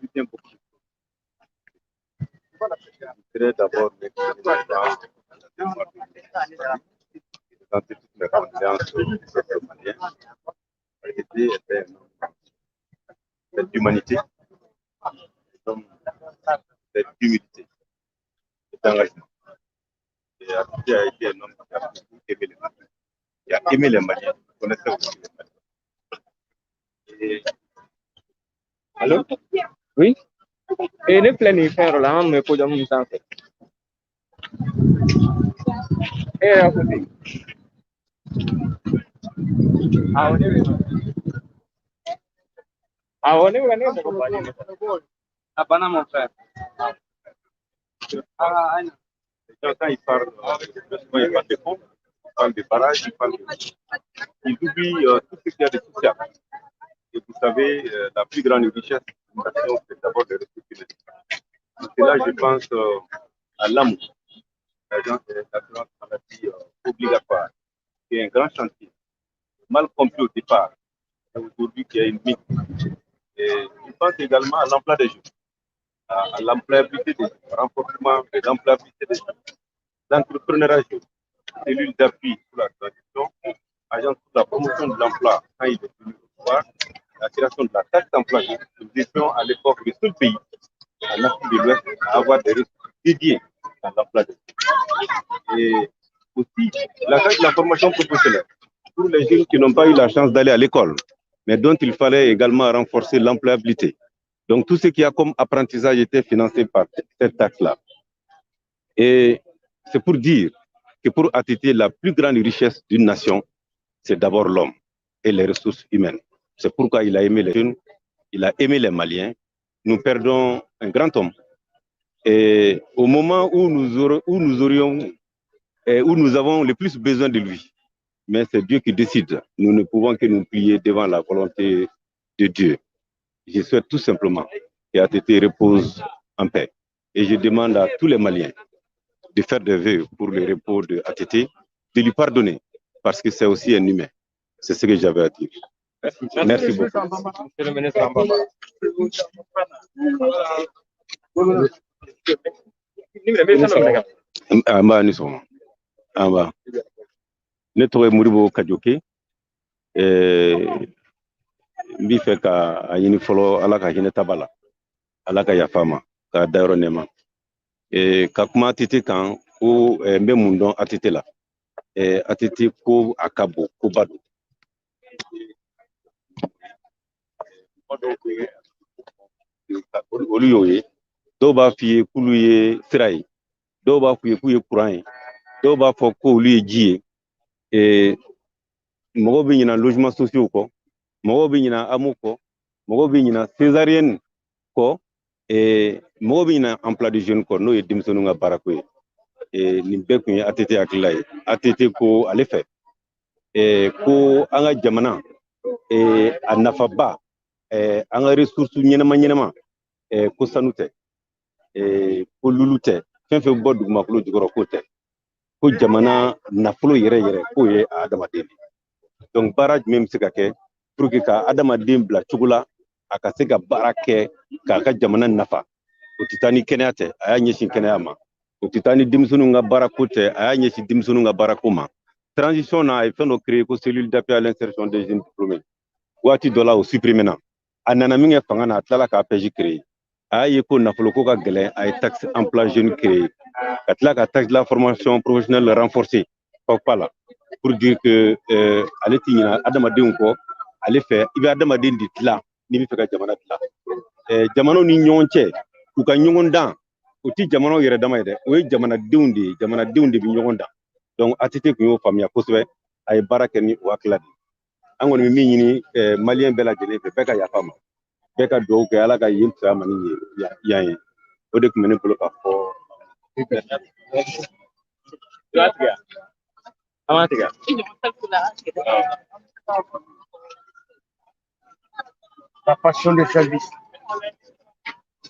Je voudrais d'abord m'exprimer dans toutes Toutes mes condoléances au peuple malien. ATT était un homme d'humanité, un homme d'humilité et d'engagement. Et ATT a été un homme qui a beaucoup aimé les Maliens, qui a aimé les Maliens, qui connaissait aussi les Maliens. Et... Allô? Oui? Et ne filɛ nin fɛn yɔrɔ la, an bɛ ko jamu min sanfɛ. E yɛrɛ ko ten. Awɔ, ne bɛ. Awɔ, ne bɛ, ne ye mɔgɔ baden de sɔrɔ. A banna, mon frère. Ah, ayi. Les gens, quand ils parlent, souvent ils parlent de ponts, ils parlent de barrages, ils parlent de... Ils oublient tout ce qu'il y a de social. Et vous savez, la plus grande richesse d'une nation, c'est d'abord les ressources humaines. Et là, je pense à l'AMO, l'agence d'assurance maladie obligatoire, qui est un grand chantier, mal compris au départ, et aujourd'hui qui a une mythe. Et je pense également à l'emploi des jeunes, à l'employabilité des jeunes, au renforcement de l'employabilité des jeunes, l'entrepreneuriat jeune, cellule d'appui pour la transition, agence pour la promotion de l'emploi quand il est venu au pouvoir, la création de la taxe d'emploi. Nous étions à l'époque le seul pays en Afrique de l'Ouest à avoir des ressources dédiées à l'emploi des jeunes. Et aussi la taxe de la formation professionnelle pour les jeunes qui n'ont pas eu la chance d'aller à l'école, mais dont il fallait également renforcer l'employabilité. Donc tout ce qu'il y a comme apprentissage était financé par cette taxe-là. Et c'est pour dire que pour ATT, la plus grande richesse d'une nation, c'est d'abord l'homme et les ressources humaines. C'est pourquoi il a aimé les jeunes, il a aimé les Maliens. Nous perdons un grand homme. Et au moment où nous avons le plus besoin de lui, mais c'est Dieu qui décide. Nous ne pouvons que nous plier devant la volonté de Dieu. Je souhaite tout simplement que ATT repose en paix. Et je demande à tous les Maliens de faire des vœux pour le repos de ATT, de lui pardonner, parce que c'est aussi un humain. C'est ce que j'avais à dire. Merci beaucoup. Monsieur le ministre Ambaba. An b'a ni sɔgɔma. An b'a. Ne tɔgɔ ye Modibo Kajoke. N b'i fɛ ka a ɲini fɔlɔ Ala ka hinɛ taba la. Ala ka yafa ma, ka dayɔrɔ nɛɛma. Ka kuma ATT kan ko n bɛ mun dɔn ATT la. ATT ko a ka bon, koba don. Olu y'o ye. Dɔw b'a f'i ye k'olu ye sira ye, dɔw b'a f'i ye k'u ye kuran ye, dɔw b'a fɔ k'olu ye ji ye. Mɔgɔw bɛ ɲina logement sociaux kɔ, mɔgɔw bɛ ɲina AMO kɔ, mɔgɔw bɛ ɲina césarienne kɔ, mɔgɔw bɛ ɲina emploi de jeunes kɔ, n'o ye denmisɛnninw ka baarako ye. Nin bɛɛ kun ye ATT hakilila ye. ATT ko ale fɛ ko an ka jamana a nafaba, an ka ressources ɲɛnama ɲɛnama, ko sanu tɛ, ko lulu tɛ, fɛn fɛn bɔ dugumakolo jukɔrɔ k'o tɛ, ko jamana nafolo yɛrɛ yɛrɛ k'o ye adamaden de. Donc baara jumɛn bɛ se ka kɛ pour que ka adamaden bila cogo la a ka se ka baara kɛ k'a ka jamana nafa? O tɛ taa ni kɛnɛya tɛ, a y'a ɲɛsin kɛnɛya ma. O tɛ taa ni denmisɛnninw ka baarako tɛ, a y'a ɲɛsin denmisɛnninw ka baarako ma. Transition na, a ye fɛn dɔ créer ko cellule d'appui à l'insertion des jeunes diplômés. Waati dɔ la o supprimer na. A nana min kɛ fanga na, a tilala k'a APJ créer. A y'a ye ko nafolo ko ka gɛlɛn, a ye taxe emploi jeune créer, ka tila ka taxe de la formation professionnelle renforcer FAFPA la, pour dire que ale ti ɲina adamadenw kɔ. Ale fɛ i bɛ adamaden de dilan n'i bɛ fɛ ka jamana dilan. Jamanaw ni ɲɔgɔn cɛ, u ka ɲɔgɔn dan, o ti jamanaw yɛrɛ dama ye dɛ, o ye jamanadenw de ye, jamanadenw de bɛ ɲɔgɔn dan. Donc ATT kun y'o faamuya kosɛbɛ, a ye baara kɛ ni o hakilila de ye. An kɔni bɛ min ɲini maliyɛn bɛɛ lajɛlen fɛ, bɛɛ ka yafa ma, bɛɛ ka dugawu kɛ Ala ka yen fisaya ma ni yan ye. O de tun bɛ ne bolo ka fɔ. La passion de service.